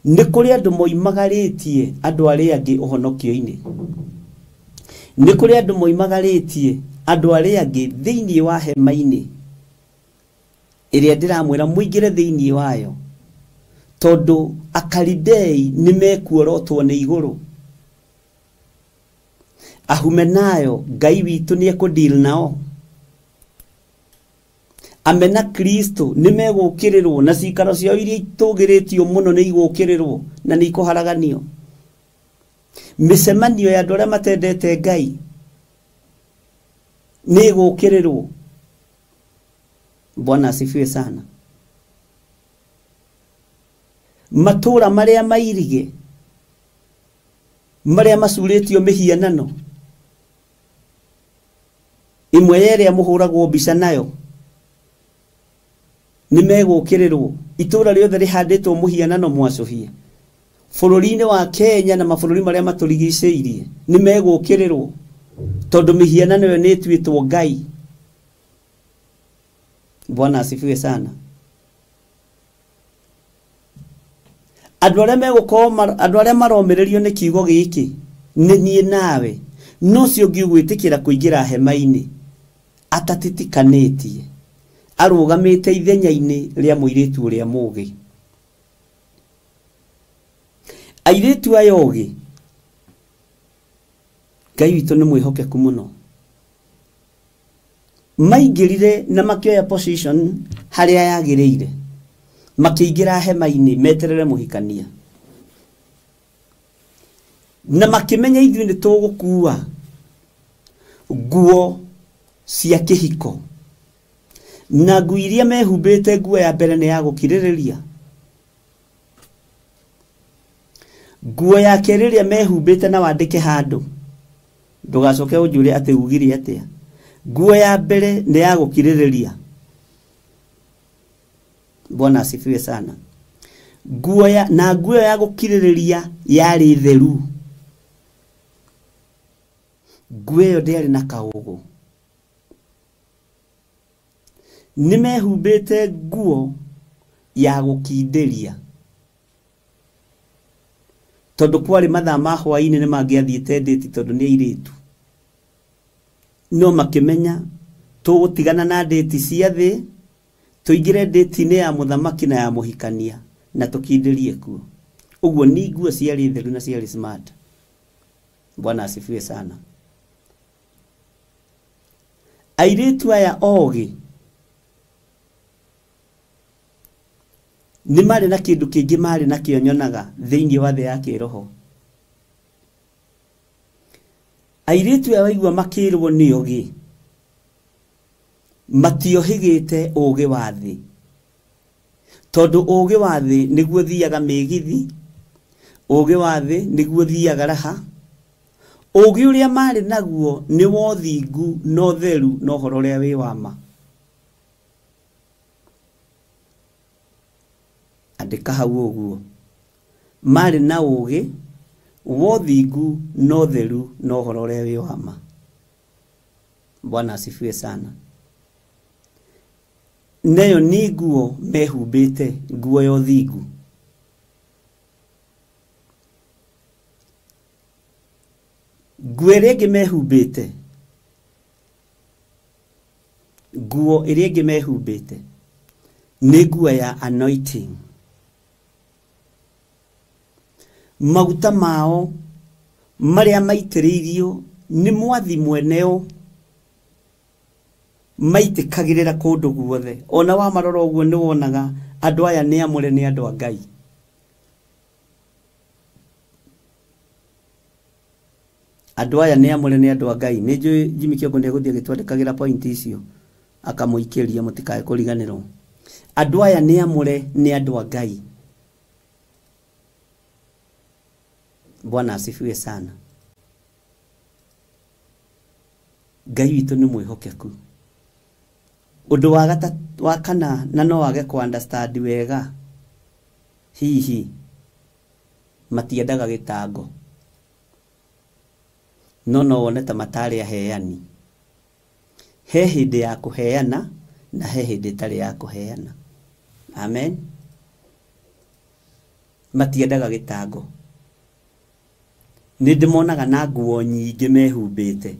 Speaker 5: Nĩ kũrĩ andũ moimagarĩtie andũ arĩa angĩ ũhonokio-inĩ. Nĩ kũrĩ andũ moimagarĩtie andũ arĩa angĩ thĩinĩ wa hema-inĩ ĩrĩa ndĩramwĩra mũingĩre thĩinĩ wayo, tondũ Akalidei nĩ mekuorotwo nĩ igũrũ. Ahumenayo Ngai witũ nĩ ekũdeal nao. Amena Kristo nĩ megũkĩrĩrwo na cikaro ciao iria itũgĩrĩtio mũno nĩ igũkĩrĩrwo na nĩ ikũharaganio. Mĩcemanio ya andũ arĩa matendete Ngai nĩ ĩgũkĩrĩrwo. Bwana asifiwe sana. Matũra marĩa mairige, marĩa macurĩtio mĩhianano, ĩmwe ya ĩrĩa mũhũragwo mbica nayo, nĩ megũkĩrĩrwo. Itũra rĩothe rĩhandĩtwo mũhianano mwacũhie bũrũri-inĩ wa Kenya na mabũrũri marĩa matũrigicĩirie nĩ megũkĩrĩrwo, tondũ mĩhianano ĩyo nĩ ĩtuĩtwo Ngai. Bwana asifiwe sana. Andũ arĩa megũkorwo andũ arĩa maromĩrĩrio nĩ kiugo gĩkĩ nĩ niĩ nawe, no ũcio ũngĩ ũgwĩtĩkĩra kũingĩra hema-inĩ atatitikanĩtie, arũgamĩte ithenya-inĩ rĩa mũirĩtu ũrĩa mũũgĩ. Airĩtu aya ogĩ, Ngai witũ nĩ mwĩhokeku mũno, maingĩrire na makĩoya position harĩa yagĩrĩire, makĩingĩra hema-inĩ meterere mũhikania, na makĩmenya ithuĩ nĩ tũgũkua nguo cia kĩhiko, na nguo iria mehumbĩte, nguo ya mbere nĩ ya gũkirĩrĩria, nguo ya kerĩ ĩrĩa mehumbĩte, na wandĩke handũ ndũgacoke ũnjũre atĩ ugire atĩa, nguo ya mbere nĩ ya gũkirĩrĩria. Bwana asifiwe sana. Nguo ya na nguo ya gũkirĩrĩria yarĩ theru, nguo ĩyo ndĩarĩ na kaũgũ. Nĩ mehumbĩte nguo ya gũkindĩria, tondũ kwarĩ mathaa ma hwaĩ-inĩ nĩ mangĩathiĩte ndĩti tondũ nĩ airĩtu, no makĩmenya tũgũtigana na ndĩti cia thĩ tũingĩre ndĩti-inĩ ya mũthamaki na ya mũhikania na tũkindĩrie kuo. Ũguo nĩ nguo ciarĩ theru na ciarĩ smart. Bwana asifiwe sana. Airĩtu aya ogĩ nĩ marĩ na kĩndũ kĩngĩ marĩ nakĩo nyonaga thĩinĩ wa thĩ ya kĩroho. Airĩtu aya waigua makĩrwo nĩ ogĩ, matiohĩgĩte ũgĩ wa thĩ, tondũ ũgĩ wa thĩ nĩguo thiaga mĩgithi, ũgĩ wa thĩ nĩguo thiaga raha. Ũgĩ ũrĩa marĩ naguo nĩ wa ũthingu na ũtheru na ũhoro ũrĩa wĩ wa ma. Andĩka hau ũguo, marĩ na ũgĩ wa ũthingu na ũtheru na ũhoro ũrĩa wĩ wa ma. Bwana asifiwe sana. Neyo nĩ nguo mehumbĩte, nguo ya ũthingu. Nguo ĩrĩa ĩngĩ mehumbĩte, nguo ĩrĩa ĩngĩ mehumbĩte nĩ nguo ya anointing. Maguta mao marĩa maitĩrĩirio nĩ mwathi mweneo maitĩkagĩrĩra kũndũ guothe. Ona wamarora ũguo nĩ wonaga andũ aya nĩ amũre, nĩ andũ a Ngai. Andũ aya nĩ amũre, nĩ andũ a Ngai. Nĩ njũĩ Jimmy Kĩongo nĩ egũthiĩ agĩtwandĩkagĩra point icio akamũikĩria, mũtikae kũriganĩrwo. Andũ aya nĩ amũre, nĩ andũ a Ngai. Bwana asifiwe sana. Ngai witũ nĩ mwĩhokeku. Ũndũ wa kana na no wage kũ understand wega, hihi matiendaga gĩtango, no no wone ta matarĩ aheani. He hĩndĩ ya kũheana na he hĩndĩ ĩtarĩ ya kũheana. Amen. Matiendaga gĩtango. Nĩ ndĩmonaga na nguo nyingĩ mehumbĩte,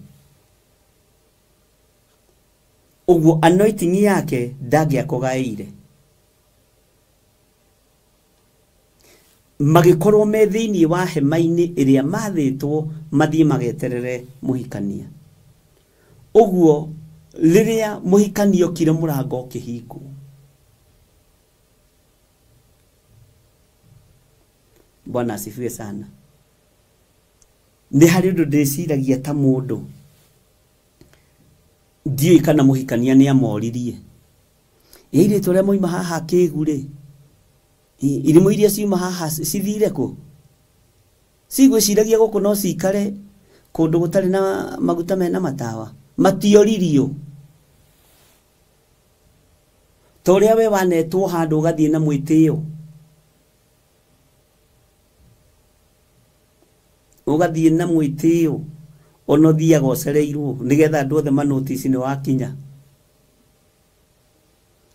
Speaker 5: ũguo anointing yake ndangĩakũgaĩire. Magĩkorwo me thĩinĩ wa hema-inĩ ĩrĩa mathĩtwo mathiĩ mageterere mũhikania. Ũguo Rĩrĩa mũhikani okire mũrango ũkĩhingwo. Bwana asifiwe sana. Nĩ harĩ ũndũ ndĩciragia ta mũndũ. Ndiũĩ kana mũhikania nĩ amoririe. Airĩtu arĩa moima haha kĩgu rĩ, irimũ iria ciuma haha cithire kũ? Cigwĩciragia gũkũ no cikare kũndũ gũtarĩ na maguta mena matawa. Matioririo. Ta ũrĩa we wanetwo handũ ũgathiĩ na mwĩtĩo. Ũgathiĩ na mwĩtĩo ona ũthiaga ũcereirwo nĩgetha andũ othe manotici nĩ wakinya.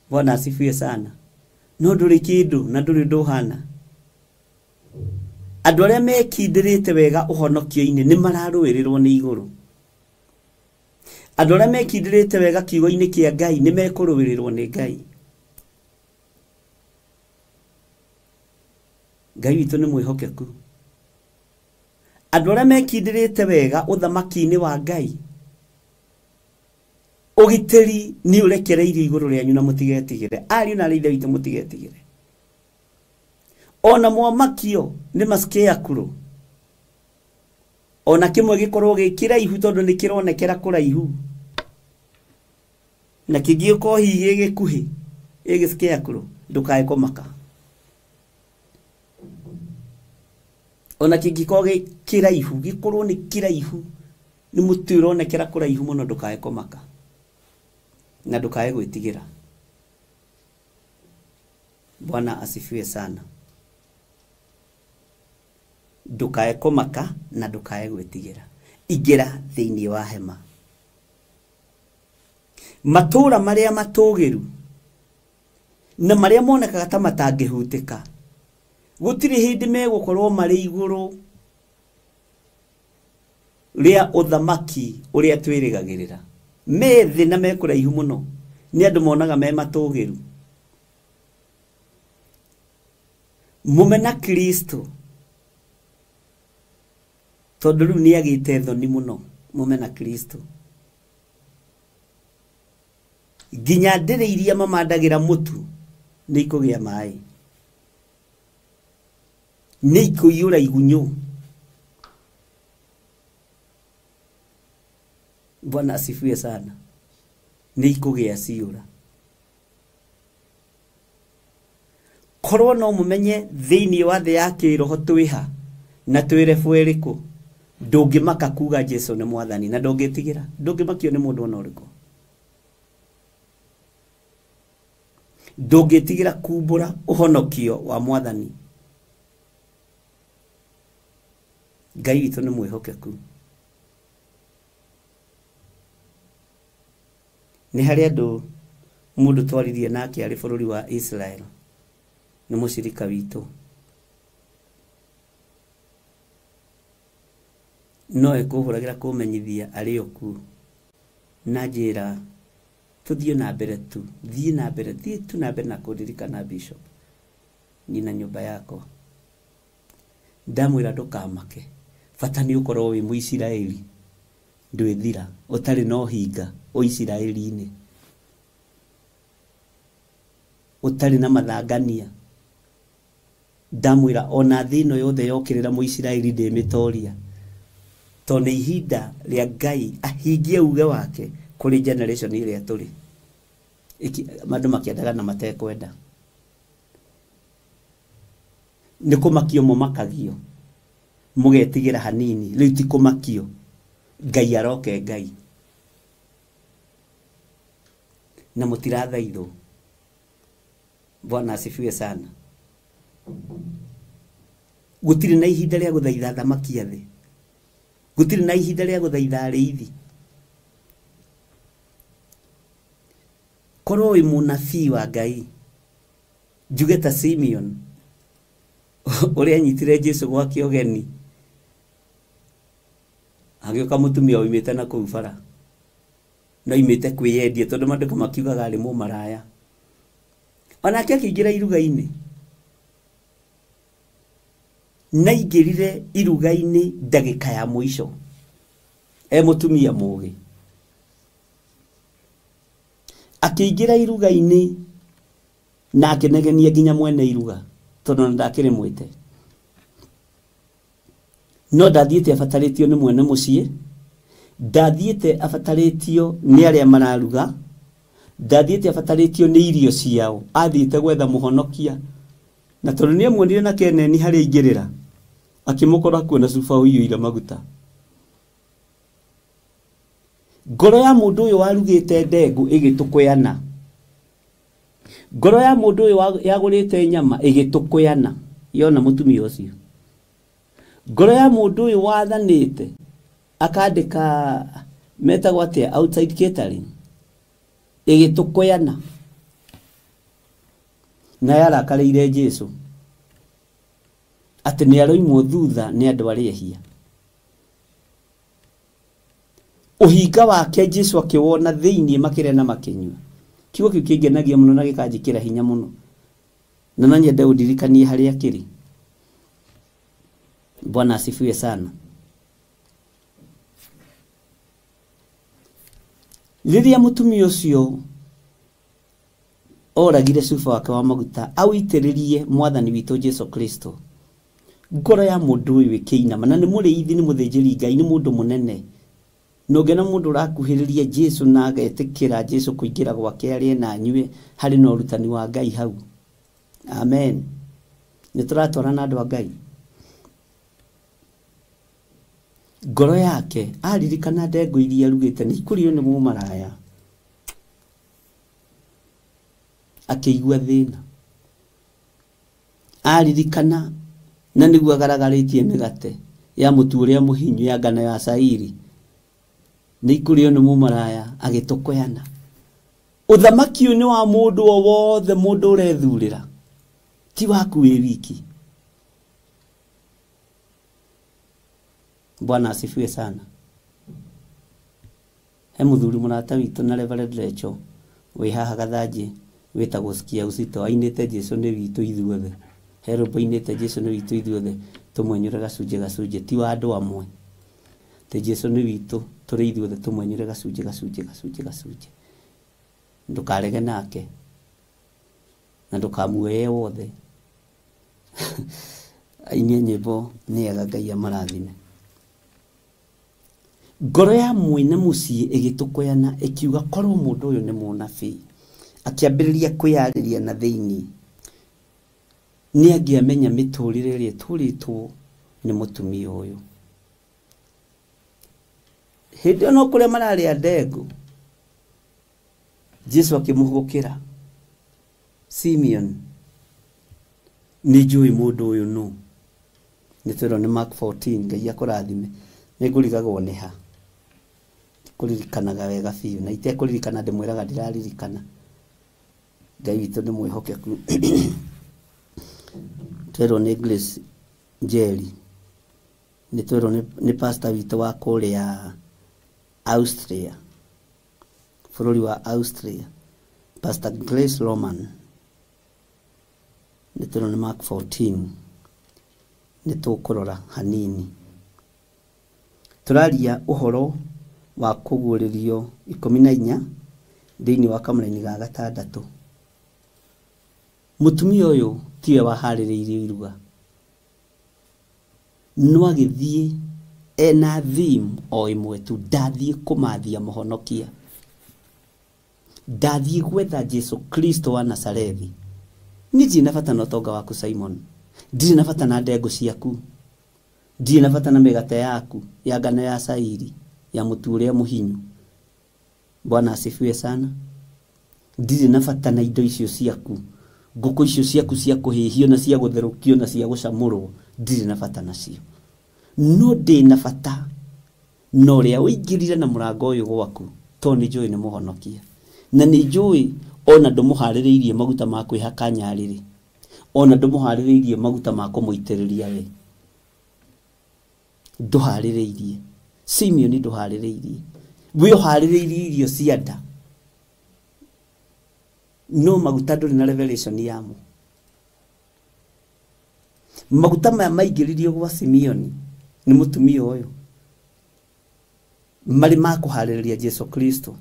Speaker 5: Bwana asifiwe sana. No ndũrĩ kĩndũ na ndũrĩ ũndũ ũhana. Andũ arĩa mekindĩrĩte wega ũhonokio-inĩ nĩ mararũĩrĩrwo nĩ igũrũ. Andũ arĩa mekindĩrĩte wega kiugo-inĩ kĩa Ngai nĩ mekũrũĩrĩrwo nĩ Ngai. Ngai witũ nĩ mwĩhokeku. Andũ arĩa mekindĩrĩte wega ũthamaki-inĩ wa Ngai, ũgitĩri nĩ ũrekereirio igũrũ rĩanyu na mũtigetigĩre. Ariũ na aarĩ a Ithe witũ mũtigetigĩre. Ona mwamakio nĩ mascarecrow. Ona kĩmwe gĩkorwo gĩ kĩraihu tondũ nĩ kĩronekera kũraihu. Na kĩngĩ gĩkorwo hihi gĩ gĩkuhĩ, gĩ scarecrow, ndũkae kũmaka. Ona kĩngĩkorwo gĩ kĩraihu, gĩkorwo nĩ kĩraihu, nĩ mũtĩ ũronekera kũraihu mũno, ndũkae kũmaka. Na ndũkae gwĩtigĩra. Bwana asifiwe sana. Ndũkae kũmaka na ndũkae gwĩtigĩra. Ingĩra thĩinĩ wa hema. Matũũra marĩa matũũgĩru na marĩa monekaga ta matangĩhutĩka, gũtirĩ hĩndĩ megũkorwo marĩ igũrũ rĩa ũthamaki ũrĩa twĩrĩgagĩrĩra. Me thĩ na me kũraihu mũno, nĩ andũ monaga me matũũgĩru. Mũmena Kristo tondũ rĩu nĩ agĩte thoni mũno. Mũmena Kristo nginya ndĩrĩ iria mamandagĩra mũtu nĩ ikũgĩa maĩ, nĩ ikũiyũra igunyũ. Bwana asifiwe sana. Nĩ ikũgĩa ciũra. Korwo no mũmenye thĩinĩ wa thĩ ya kĩroho twĩha na twĩ level ĩrĩkũ, ndũngĩmaka kuga Jesu nĩ mwathani na ndũngĩtigĩra, ndũngĩmakio nĩ mũndũ ona ũrĩkũ. Ndũngĩtigĩra kumbũra ũhonokio wa mwathani. Ngai witũ nĩ mwĩhokeku. Nĩ harĩ andũ mũndũ twaririe nake arĩ bũrũri wa Israel, nĩ mũcirika witũ, no ekũhũragĩra kũmenyithia arĩ o kuo na njĩra tũthiĩ na mbere tu, thiĩ na mbere, thiĩ tu na mbere na kũndirikana Bishop, niĩ na nyũmba yakwa. Ndamwĩra ndũkamake, bata nĩ ũkorwo wĩ Mũisiraeli, ndwĩthira ũtarĩ na ũhinga Ũisiraeli-inĩ, ũtarĩ na mathangania. Ndamwĩra ona thĩ ĩno yothe yokĩrĩra Mũisiraeli ndĩmĩtoria, tondũ nĩ ihinda rĩa Ngai ahingie uge wake kũrĩ generation ĩrĩa tũrĩ. Andũ makĩendaga na matekwenda. Nĩ kũmakio mũmakagio, mũgetigĩra hanini, rĩu ti kũmakio. Ngai aroke Ngai. Na mũtirathaithwo. Bwana asifiwe sana. Gũtirĩ na ihinda rĩa gũthaitha athamaki a thĩ. Gũtirĩ na ihinda rĩa gũthaitha arĩithi. Korwo wĩ mũnabii wa Ngai, njuge ta Simeon ũrĩa anyitire Jesu gwake ũgeni, agĩũka mũtumia oimĩte na kũu bara, no oimĩte kwĩyendia tondũ maandĩko makiugaga arĩ mũmaraya. Onake akĩingĩra iruga-inĩ, na aingĩrire iruga-inĩ ndagĩka ya mũico, e mũtumia mũgĩ. Akĩingĩra iruga-inĩ na akĩnegenia nginya mwene iruga tondũ ndakĩrĩ mwĩte. No ndathiĩte abatarĩtio nĩ mwene mũciĩ, ndathiĩte abatarĩtio nĩ arĩa mararuga, ndathiĩte abatarĩtio nĩ irio ciao, athiĩte gwetha mũhonokia. Na tondũ nĩ amuonire na keneni harĩa aingĩrĩra, akĩmũkora kuo na cuba ũiyũire maguta. Ngoro ya mũndũ ũyũ warugĩte ndengũ ĩgĩtũkũyana. Ngoro ya mũndũ ũyũ yagũrĩte nyama ĩgĩtũkũyana yona mũtumia ũcio. Ngoro ya mũndũ ũyũ wathanĩte akandĩka metagwo atĩa outside catering ĩgĩtũkũyana. Na yarakarĩire Jesu atĩ nĩ aroimwo thutha nĩ andũ arĩa ehia. Ũhinga wake Jesu akĩwona thĩinĩ makĩrĩa na makĩnyua. Kiugo kĩu kĩngenagia mũno na gĩkanjĩkĩra hinya mũno. Na no nyende ũndirikanie harĩa kĩrĩ. Bwana asifiwe sana. Rĩrĩa mũtumia ũcio oragire cuba wake wa maguta awitĩrĩrie mwathani witũ Jesu Kristo, ngoro ya mũndũ ũyũ ĩkĩinama. Na nĩ mũrĩithi, nĩ mũthĩnjĩri Ngai, nĩ mũndũ mũnene. Nũngĩona mũndũ ũrakuhĩrĩria Jesu na agetĩkĩra Jesu kũingĩra gwake arĩe na anyue, harĩ na ũrutani wa Ngai hau. Amen. Nĩ tũratwarana andũ a Ngai. Ngoro yake aririkana ndengũ iria arugĩte nĩ ikũrĩo nĩ mũmaraya, akĩigua thĩna. Aririkana na nĩguo agaragarĩtie mĩgate ya mũtu ũrĩa mũhinyu ya ngano ya cairi nĩ ikũrĩo nĩ mũmaraya, agĩtũkũyana. Ũthamaki ũyũ nĩ wa mũndũ o wothe, mũndũ ũrethurĩra, ti waku wĩ wiki. Bwana asifiwe sana. He mũthuri mũrata witũ na Reverend Lecho wĩ haha Gathanjĩ wĩtagwo Sikia Uzito, ainĩte Jesu nĩ witũ ithuothe. He rwĩmbo ainĩte Jesu nĩ witũ ithuothe, tũmwenyũre gacunjĩ gacunjĩ, ti wa andũ amwe. Ti Jesu nĩ witũ tũrĩ ithuothe, tũmwenyũre gacunjĩ gacunjĩ gacunjĩ gacunjĩ. Ndũkarege nake na ndũkamuoye wothe. Ainie nyĩmbo nĩ ega, Ngai amarathime. Ngoro ya mwene mũciĩ ĩgĩtũkũyana ĩkiuga korwo mũndũ ũyũ nĩ mũnabii. Akĩambĩrĩria kwĩyarĩria na thĩinĩ, nĩ angĩamenya mĩtũrĩre ĩrĩa ĩtũrĩtwo nĩ mũtumia ũyũ. Hĩndĩ ĩyo no kũrĩa mararĩa ndengũ, Jesu akĩmũhũgũkĩra, Simeon, nĩ njũĩ mũndũ ũyũ nũ. Nĩ twĩrwo nĩ Mark 14, Ngai akũrathime. Nĩ ngũrigagwo nĩ ha, kũririkanaga wega biũ, na itekũririkana ndĩmwĩraga ndĩraririkana. Ngai witũ nĩ mwĩhokeku. Twerwo nĩ Grace Njeri, nĩ twerwo nĩ pastor witũ wa kũrĩa Austria, bũrũri wa Austria, Pastor Grace Roman. Nĩ twerwo nĩ Mark 14. Nĩ tũkũrora hanini. Tũraria ũhoro wa kũguũrĩrio 14 thĩinĩ wa kamũraini ga gatandatũ. Mũtumia ũyũ tiwe waharĩrĩirie iruga, no agĩthiĩ ena theme o ĩmwe tu, ndathiĩ kũmathia mũhonokia, ndathiĩ gwetha Jesu Kristo wa Nazarethi. Niĩ ndirĩ na bata na ũtonga waku Simon, ndirĩ na bata na ndengũ ciaku, ndirĩ na bata na mĩgate yaku ya ngano ya cairi ya mũtu ũrĩa mũhinyu. Bwana asifiwe sana. Ndirĩ na bata na indo icio ciaku, ngũkũ icio ciaku cia kũhĩhio na cia gũtherũkio na cia gũcamũrwo, ndirĩ na bata nacio. No ndĩ na bata na ũrĩa ũingĩrire na mũrango ũyũ gwaku, tondũ nĩ njũĩ nĩ mũhonokia. Na nĩ njũĩ ona ndũmũharĩrĩirie maguta ma kwĩhaka nyarĩrĩ, ona ndũmũharĩrĩirie maguta ma kũmũitĩrĩria we. Ndũharĩrĩirie. Simeon ndũharĩrĩirie. We ũharĩrĩirie irio cia nda, no maguta ndũrĩ na revelation yamo. Maguta maya maingĩririo gwa Simeon nĩ mũtumia ũyũ, marĩ ma kũharĩrĩria Jesu Kristo.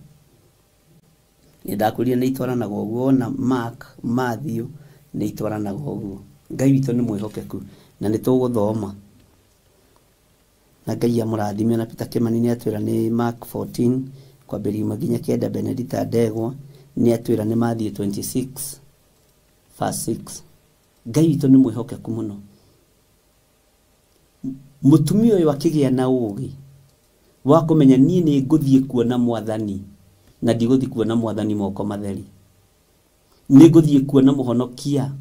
Speaker 5: Nĩ ndakwĩrire nĩ itwaranaga ũguo, ona Mark, Matthew nĩ itwaranaga ũguo. Ngai witũ nĩ mwĩhokeku na nĩ tũgũthoma. Na Ngai amũrathime. Na Peter Kimani nĩ atwĩra nĩ Mark 14 kwambĩrĩria 1 nginya 9. Benedita Ndegwa nĩ atwĩra nĩ Matthew 26 verse 6. Ngai witũ nĩ mwĩhokeku mũno. Mũtumia ũyũ akĩgĩa na ũũgĩ wa kũmenya niĩ nĩ ngũthiĩ kuona mwathani na ndigũthiĩ kuona mwathani moko matheri. Nĩ ngũthiĩ kuona mũhonokia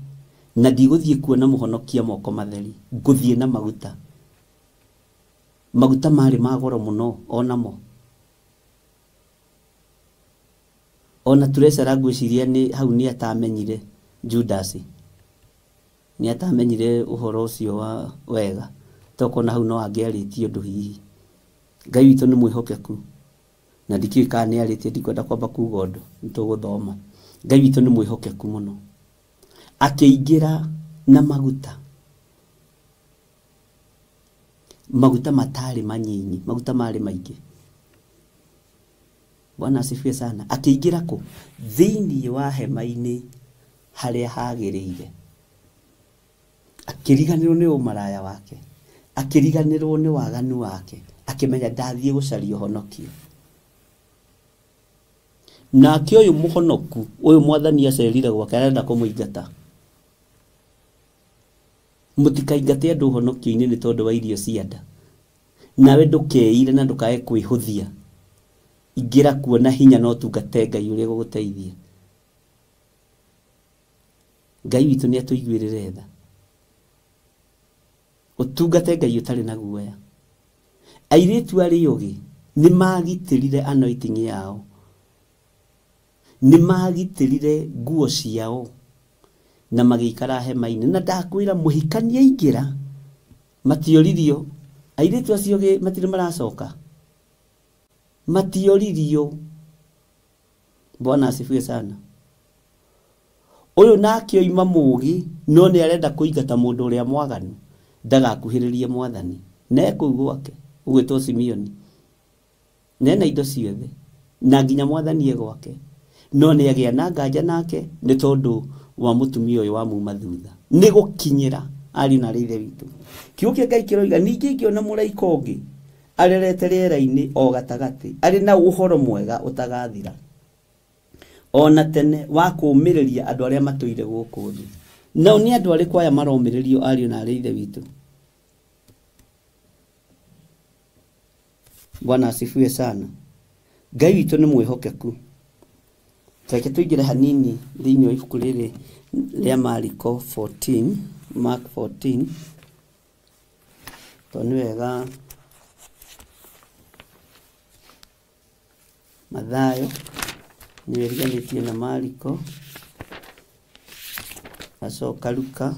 Speaker 5: na ndigũthiĩ kuona mũhonokia moko matheri. Ngũthiĩ na maguta. Maguta marĩ ma goro mũno onamo. Ona turecara ngwĩciria nĩ hau nĩ atamenyire Judas. Nĩ atamenyire ũhoro ũcio wa wega. Tokona hau no angĩarĩtie ũndũ hihi. Ngai witũ nĩ mwĩhokeku. Na ndikĩũĩ kana nĩ arĩtie, ndikwenda kwamba kuga ũndũ, nĩ tũgũthoma. Ngai witũ nĩ mwĩhokeku mũno. Akĩingĩra na maguta. Maguta matarĩ manyinyi, maguta marĩ maingĩ. Bwana asifiwe sana. Akĩingĩra kũ? Thĩinĩ wa hema-inĩ harĩa hagĩrĩire. Akĩriganĩrwo nĩ ũmaraya wake, akĩriganĩrwo nĩ waganu wake, akĩmenya ndathiĩ gũcaria ũhonokio. Nake ũyũ mũhonoku, ũyũ mwathani acerire gwake arenda kũmũingata. Mũtikaingate andũ ũhonokio-inĩ nĩ tondũ wa irio cia nda. Nawe ndũkeire na ndũkae kwĩhũthia. Ingĩra kuona hinya no tungate Ngai ũrĩa gũgũteithia. Ngai witũ nĩ atũiguĩrĩre tha. Ũtungate Ngai ũtarĩ na guoya. Airĩtu arĩa ogĩ nĩ magitĩrire anointing yao. Nĩ magitĩrire nguo ciao na magĩikara hema-inĩ. Na ndakwĩra mũhikania aingĩra matioririo. Airĩtu acio matirĩ maracoka. Matioririo. Bwana asifiwe sana. Ũyũ nake oima mũũgĩ no nĩ arenda kũingata mũndũ ũrĩa mwaganu ndagakuhĩrĩrie mwathani. Na ekũu gwake ũgwĩtwo Simeoni. Nena indo ciothe na nginya mwathani e gwake. No nĩ agĩa na nganja nake nĩ tondũ wa mũtumia ũyũ wa muma thutha. Nĩ gũkinyĩra ariũ na ithe witũ. Kiugo kĩa Ngai kĩroiga ningĩ ngĩona mũraika ũngĩ arerete rĩera-inĩ o gatagatĩ arĩ na ũhoro mwega ũtagathira ona tene wa kũũmĩrĩria andũ arĩa matũire gũkũ thĩ. Nao nĩ andũ arĩkũ aya maromĩrĩrio ariũ na ithe witũ? Bwana asifiwe sana. Ngai witũ nĩ mwĩhokeku. Reke tũingĩre hanini thĩinĩ wa ibuku rĩrĩ rĩa Mariko 14, Mark 14. Tondũ nĩ wega Mathayo nĩwe ĩriganĩtie na Mariko, acoka Luka,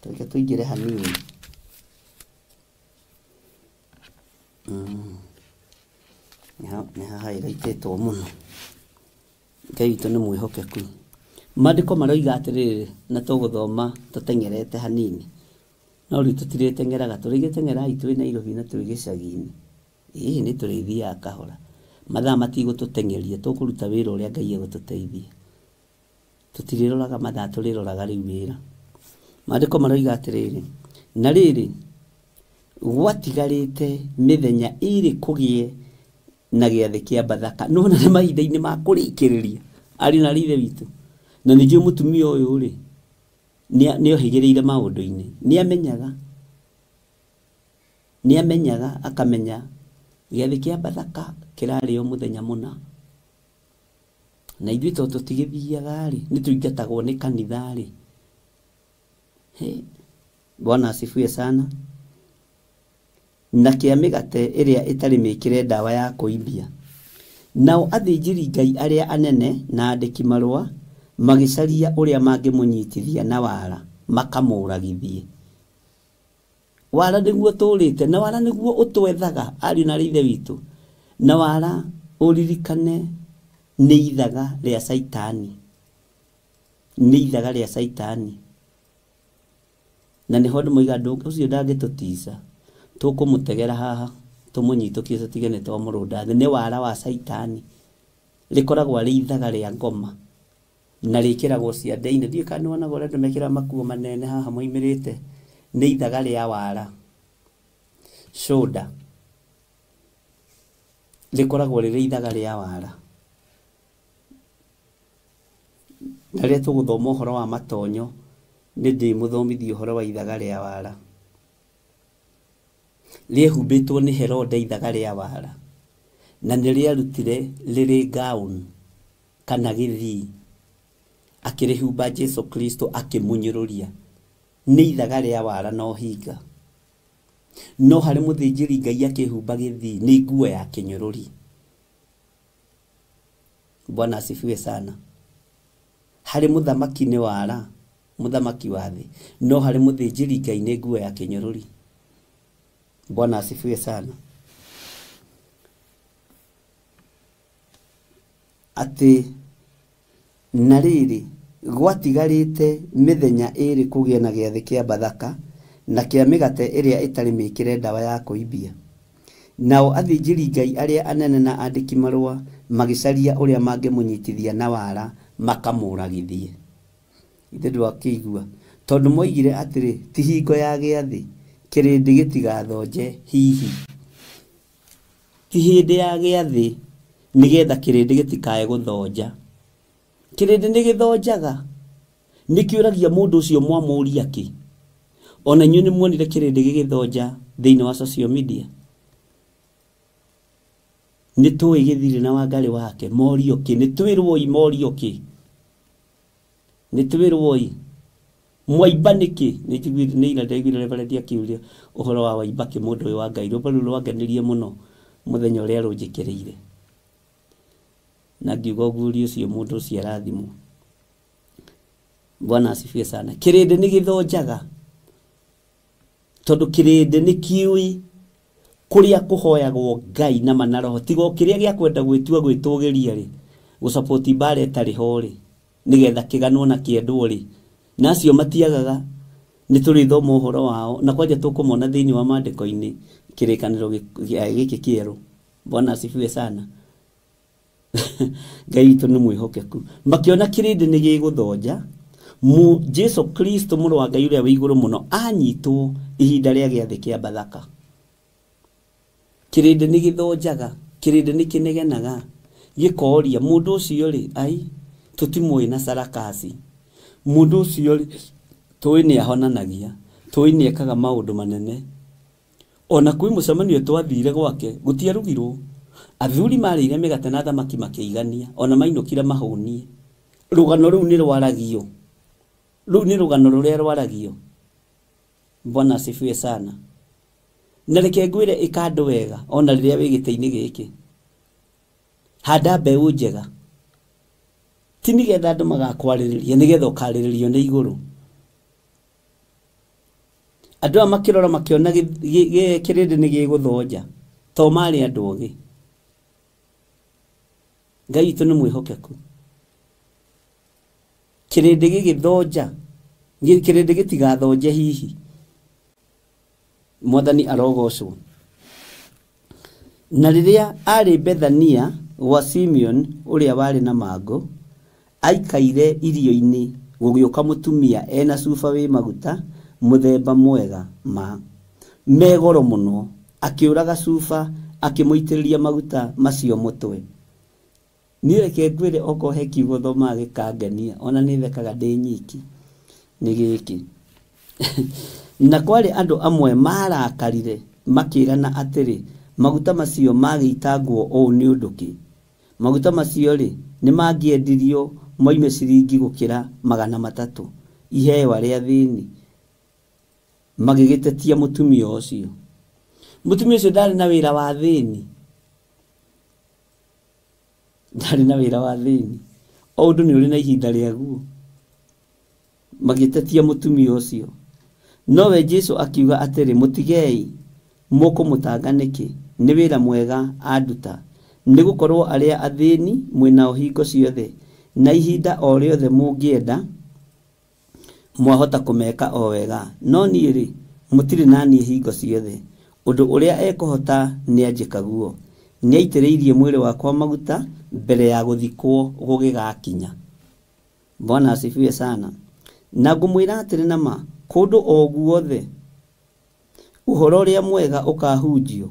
Speaker 5: Reke tũingĩre hanini. Nĩ haha ĩraitĩtwo mũno. Ngai witũ nĩ mwĩhokeku. Maandĩko maroiga atĩrĩrĩ, na tũgũthoma tũteng'erete hanini. No rĩu tũtirĩteng'eraga, tũrĩgĩteng'erai twĩ Nairobi na twĩ gĩcagi-inĩ. Ĩĩ nĩ tũrĩthiaga kahora. Mathaa matigũtũteng'eria, tũkũruta wĩra ũrĩa Ngai egũtũteithia. Tũtirĩroraga mathaa, tũrĩroraga rĩu wĩra. Maandĩko maroiga atĩrĩrĩ, na rĩrĩ gwatigarĩte mĩthenya ĩrĩ kũgĩe na gĩathĩ kĩa Bathaka. No na nĩ mahinda-inĩ ma kũrĩkĩrĩria ariũ na ithe witũ. Na nĩ njũĩ mũtumia ũyũ rĩ nĩ ohĩgĩrĩire maũndũ-inĩ. Nĩ amenyaga akamenya gĩathĩ kĩa Bathaka kĩrarĩo mũthenya mũna. Na ithuĩ tondũ tũtigĩthiaga rĩ, nĩ tũingatagwo nĩ kanitha rĩ. Bwana asifiwe sana. Na kĩa mĩgate ĩrĩa ĩtarĩ mĩkĩre ndawa ya kũimbia. Nao athĩnjĩri Ngai arĩa anene na andĩki marũa magĩcaria ũrĩa mangĩmũnyitithia na wara makamũragithie. Wara nĩguo tũrĩte, na wara nĩguo ũtwethaga ariũ na ithe witũ. Na wara ũririkane nĩ ithaga rĩa Caitani. Nĩ ithaga rĩa Caitani. Na nĩho andũ moiga ũcio ndangĩtũtica. Tũkũmũtegera haha, tũmũnyitũkie tũtige nĩ twamũrũnda thĩ. Nĩ wara wa Caitani. Rĩkoragwo arĩ ithaga rĩa ngoma. Na rĩkĩragwo ciande-inĩ. Ndiũĩ kana nĩwonaga ũrĩa andũ mekĩraga makuo manene haha moimĩrĩte. Nĩ ithaga rĩa wara. Shoulder. Rĩkoragwo rĩrĩ ithaga rĩa wara. Na rĩrĩa tũgũthoma ũhoro wa matonyo, nĩ ndĩmũthomithia ũhoro wa ithaga rĩa wara. Rĩehumbĩtwo nĩ Herode ithaga rĩa wara. Na nĩ rĩarutire rĩrĩ gown kana gĩthii. Akĩrĩhumba Jesu Kristo akĩmũnyũrũria. Nĩ ithaga rĩa wara na ũhinga. No harĩ mũthĩnjĩri Ngai akĩhumba gĩthii nĩ nguo ya kĩnyũrũri. Bwana asifiwe sana. Harĩ mũthamaki nĩ wara, mũthamaki wa thĩ, no harĩ mũthĩnjĩri Ngai nĩ nguo ya kĩnyũrũri. Bwana asifiwe sana. Atĩ na rĩrĩ gwatigarĩte mĩthenya ĩĩrĩ kũgĩe na gĩathĩ kĩa Bathaka na kĩa mĩgate ĩrĩa ĩtarĩ mĩkĩre ndawa ya kũimbia. Nao athĩnjĩri Ngai arĩa anene na andĩki marũa magĩcaria ũrĩa mangĩmũnyitithia na wara makamũragithie. Ithe ndwakĩigua tondũ moigire atĩrĩ, ti hingo ya gĩathĩ, kĩrĩndĩ gĩtigathonje hihi. Ti hĩndĩ ya gĩathĩ nĩgetha kĩrĩndĩ gĩtikae gũthonja. Kĩrĩndĩ nĩ gĩthonjaga. Nĩkĩũragia mũndũ ũcio mwamũria kĩ. Ona inyuĩ nĩ muonire kĩrĩndĩ gĩgĩthonja thĩinĩ wa social media. Nĩ tũĩ gĩthirĩ na Wangarĩ wake morio kĩ, nĩ twĩrwoi morio kĩ. Nĩ twĩrwoi mwaimba nĩkĩ. Nĩ njiguire nĩ ira ndaiguire Reverend akĩũria ũhoro wa waimba kĩ mũndũ ũyũ wa Ngai. Rwĩmbo rũu rwangenirie mũno mũthenya ũrĩa rũnjĩkĩrĩire. Na ngiuga ũguũrio ũcio mũndũ ũcio arathimwo. Bwana asifiwe sana. Kĩrĩndĩ nĩ gĩthonjaga. Tondũ kĩrĩndĩ nĩ kĩũĩ kũrĩa kũhoyagwo Ngai na manaroho. Tiga o kĩrĩa gĩa kwenda gwĩtua gwĩtũgĩria rĩ, gũcapoti mbara ĩtarĩ ho rĩ, nĩgetha kĩganwo na kĩendwo rĩ. Na acio matiagaga, nĩ tũrĩthoma ũhoro wao na kwanja tũkũmona thĩinĩ wa maandĩko-inĩ kĩrĩkanĩro gĩkĩ kĩerũ. Bwana asifiwe sana. Ngai witũ nĩ mwĩhokeku. Makĩona kĩrĩndĩ nĩ gĩgũthonja, Jesu Kristo mũrũ wa Ngai ũrĩa wĩ igũrũ mũno anyitwo ihinda rĩa gĩathĩ kĩa Bathaka. Kĩrĩndĩ nĩ gĩthonjaga, kĩrĩndĩ nĩ kĩnegenaga, gĩkoria mũndũ ũcio rĩ, ai tũtimũĩ na sarakasi. Mũndũ ũcio rĩ, tũĩ nĩ ahonanagia, tũĩ nĩ ekaga maũndũ manene. Ona kwĩ mũcemanio twathire gwake, gũtiarugirwo. Athuri marĩire mĩgate na thamaki makĩigania, ona mainũkire mahũnie. Rũgano rũu nĩ rwaragio. Rũu nĩ rũgano rũrĩa rwaragio. Bwana asifiwe sana. Na reke ngwĩre ĩka andũ wega ona rĩrĩa wĩ gĩtĩ-inĩ gĩkĩ. Handa mbeũ njega. Ti nĩgetha andũ magakwarĩrĩria, nĩgetha ũkarĩrĩrio nĩ igũrũ. Andũ aya makĩrora makĩona kĩrĩndĩ nĩ gĩgũthonja, to marĩ andũ ogĩ. Ngai witũ nĩ mwĩhokeku. Kĩrĩndĩ gĩgĩthonja, kĩrĩndĩ gĩtigathonje hihi. Mwathani arogocwo. Na rĩrĩa arĩ Bethania gwa Simeon ũrĩa warĩ na mangũ, aikaire irio-inĩ, gũgĩũka mũtumia ena cuba wĩ maguta mũthemba mwega ma me goro mũno, akĩũraga cuba akĩmũitĩrĩria maguta macio mũtwe. Niĩ reke ngwĩre okorwo he kiugo thomaga gĩkangenia, ona nĩ thekaga ndĩ nyiki, nĩ gĩkĩ. Na kwarĩ andũ amwe marakarire makĩrana atĩrĩ, maguta macio magĩitangwo ũũ nĩ ũndũ kĩ? Maguta macio rĩ, nĩ mangĩendirio moime ciringi gũkĩra 300 iheo arĩa athĩni. Magĩgĩtetia mũtumia ũcio. Mũtumia ũcio ndarĩ na wĩra wa thĩni. Ndarĩ na wĩra wa thĩni. O ũndũ nĩ ũrĩ na ihinda rĩaguo. Magĩtetia mũtumia ũcio. Nowe Jesu akiuga atĩrĩ, mũtigei, mũkũmũtanga nĩkĩ? Nĩ wĩra mwega anduta. Nĩ gũkorwo arĩa athĩni mwĩnao hingo ciothe, na ihinda o rĩothe mũngĩenda Mwahota kũmeka o wega, no niĩ rĩ, mũtirĩ na niĩ hingo ciothe. Ũndũ ũrĩa ekũhota nĩanjĩkaguo. Nĩaitĩrĩirie mwĩrĩ wakwa maguta mbere ya gũthikwo gũgĩgakinya. Bwana asifiwe sana. Na ngũmwĩra atĩrĩ na ma, kũndũ o guothe ũhoro ũrĩa mwega ũkahunjio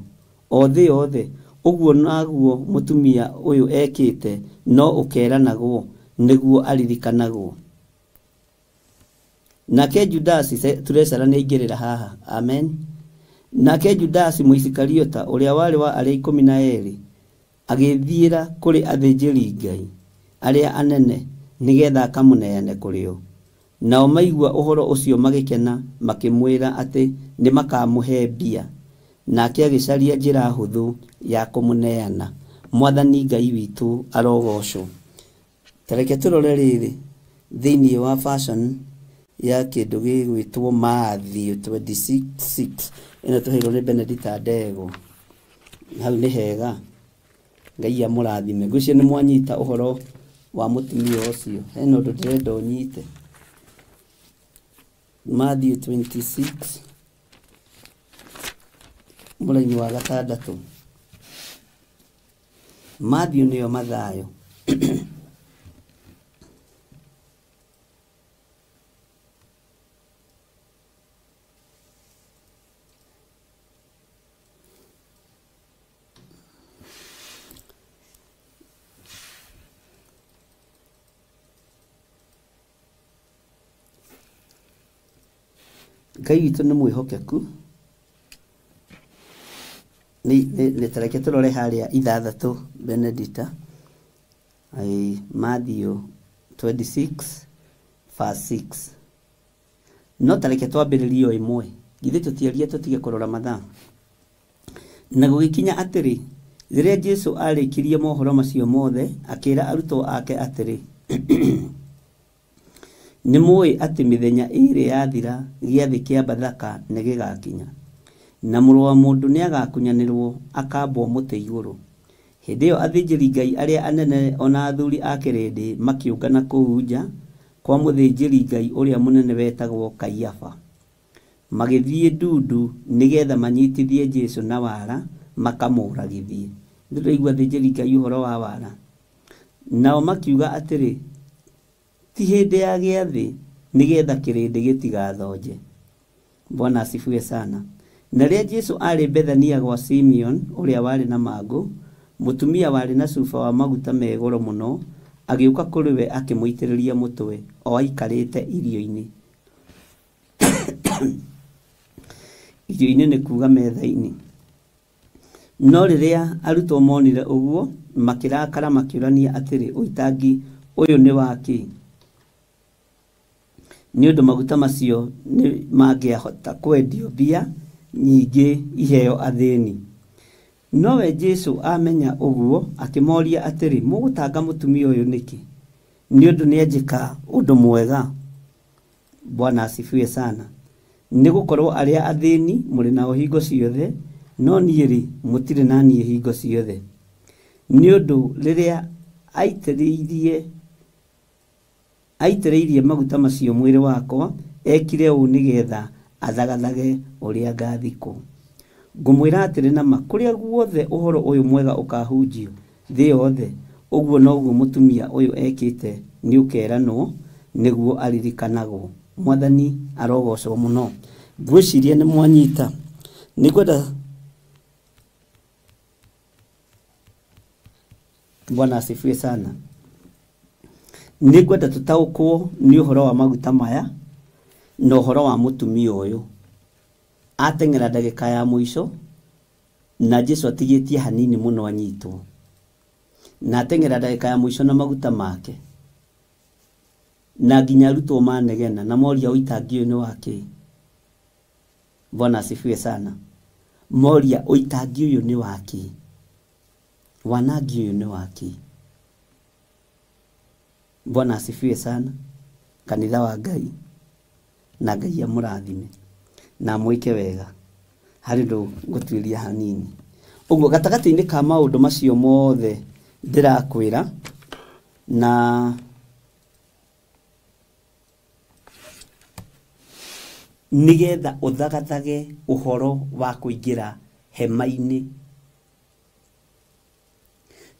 Speaker 5: o thĩ yothe, ũguo naguo mũtumia ũyũ ekĩte no ũkeranagwo nĩguo aririkanagwo. Nake Judasi turecara nĩaingĩrĩra haha. Amen. Nake Judasi Mũisikariota ũrĩa warĩ wa arĩa 12 agĩthiĩra kũrĩ athĩnjĩri Ngai arĩa anene nĩgetha akamũneane kũrĩ o. Nao maigua ũhoro ũcio magĩkena, makĩmwĩra atĩ nĩmakamũhe mbia. Nake agĩcaria njĩra hũthũ ya kũmũneana. Mwathani Ngai witũ arogocwo. Tareke tũrore rĩrĩ thĩinĩ wa fashion ya kĩndũ gĩgwĩtwo Matthew 26:6 ĩno tũheirwo nĩ Benedicta Ndego. Hau nĩ hega, Ngai amũrathime. Ngwĩciria nĩ mwanyita ũhoro wa mũtumia ũcio. Hena ũndũ ndĩrenda ũnyite. Matthew 26 mũraini wa 6. Matthew nĩyo Mathayo. Ngai witũ nĩ mwĩhokeku. Nĩ tareke tũrore harĩa 6 Benedicta. Ai, Matthew 26 verse 6. No tareke twambĩrĩrie o ĩmwe, githĩ tũtiarie tũtige kũrora mathaa. Na gũgĩkinya atĩrĩ, rĩrĩa Jesũ arĩkirie mohoro macio mothe, akĩra arutwo ake atĩrĩ, nĩ mũĩ atĩ mĩthenya 2 yathira gĩathĩ kĩa Bathaka nĩ gĩgakinya, na mũrũ wa mũndũ nĩagakunyanĩrwo akambwo mũtĩ igũrũ. Hĩndĩ ĩyo athĩnjĩri Ngai arĩa anene ona athuri a kĩrĩndĩ makĩũngana kũu nja kwa mũthĩnjĩri Ngai ũrĩa mũnene wetagwo Kaiafa. Magĩthiĩ ndundu nĩgetha manyitithie Jesũ na wara makamũragithie. Nĩndĩraigua athĩnjĩri Ngai ũhoro wa wara. Nao makiuga atĩrĩ, ti hĩndĩ ya gĩathĩ nĩgetha kĩrĩndĩ gĩtigathonje. Bwana asifiwe sana. Na rĩrĩa Jesũ arĩ Bethania gwa Simeon ũrĩa warĩ na mangũ, mũtumia warĩ na cuba wa maguta me goro mũno agĩũka kũrĩ we akĩmũitĩrĩria mũtwe o aikarĩte irio-inĩ. Irio-inĩ nĩ kuga metha-inĩ. No rĩrĩa arutwo monire ũguo makĩrakara makĩũrania atĩrĩ, ũitangi ũyũ nĩ wa kĩ? Nĩ ũndũ maguta macio nĩ mangĩahota kwendio mbia nyingĩ iheo athĩni. Nowe Jesũ amenya ũguo akĩmoria atĩrĩ, mũgũtanga mũtumia ũyũ nĩkĩ? Nĩ ũndũ nĩanjĩka ũndũ mwega. Bwana asifiwe sana. Nĩ gũkorwo arĩa athĩni mũrĩ nao hingo ciothe, no niĩ rĩ, mũtirĩ na niĩ hingo ciothe. Nĩ ũndũ rĩrĩa aitĩrĩirie maguta macio mwĩrĩ wakwa, ekire ũũ nĩgetha athagathage ũrĩa ngathikwo. Ngũmwĩra atĩrĩ na ma, kũrĩa guothe ũhoro ũyũ mwega ũkahunjio thĩ yothe, ũguo noguo mũtumia ũyũ ekĩte nĩũkeranwo nĩguo aririkanagwo. Mwathani arogocwo mũno. Ngwĩciria nĩ mwanyita. Nĩngwenda Bwana asifiwe sana. Nĩngwenda tũtaũkwo nĩ ũhoro wa maguta maya na ũhoro wa mũtumia ũyũ. Ateng'era ndagĩka ya mũico na Jesũ atigĩtie hanini mũno anyitwo. Na ateng'era ndagĩka ya mũico na maguta make. Na nginya arutwo manegena na moria ũitangi ũyũ nĩ wa kĩ? Bwana asifiwe sana. Moria ũitangi ũyũ nĩ wa kĩ? Wanangi ũyũ nĩ wa kĩ? Bwana asifiwe sana. Kanitha wa Ngai na Ngai amũrathime na amwĩke wega. Harĩ ũndũ ngũtuĩria hanini. Ũguo gatagatĩ-inĩ ka maũndũ macio mothe ndĩrakwĩra na Nigetha uthagathage uhoro wa kuingira hema-ini.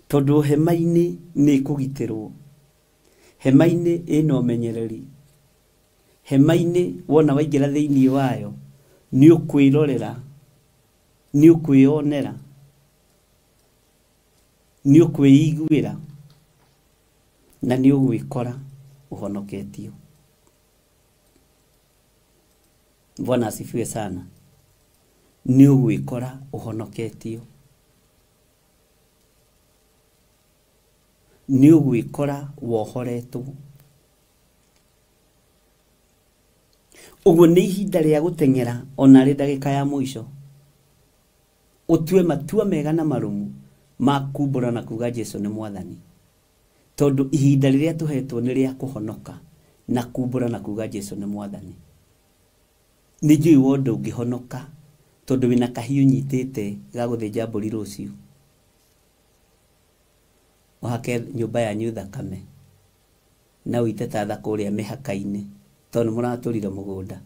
Speaker 5: Tondu hema-ini ni kugitirwo. Hema-ini ina umenyereri. Hema-ini wona waingira thiini wayo ni ukwirorera, ni ukwionera, ni ukwiguira na ni ugwikora uhonoketio. Bwana asifiwe sana. Ni ugwikora uhonoketio. Ni ugwikora wohoretwo. Uguo ni ihinda ria guteng'era ona ri ndagika ya muico. Utue matua mega na marumu ma kumbura na kuga Jesu ni mwathani. Tondu ihinda riria tuhetwo ni ria kuhonoka na kumbura na kuga Jesu ni mwathani. Ni njui wo ndungihonoka tondu wina kahiu nyitite ga guthinja mburi ruciu. Uhake nyumba yanyu thakame na uite ta tha kuria mihaka-ini tondu muraturire mugunda.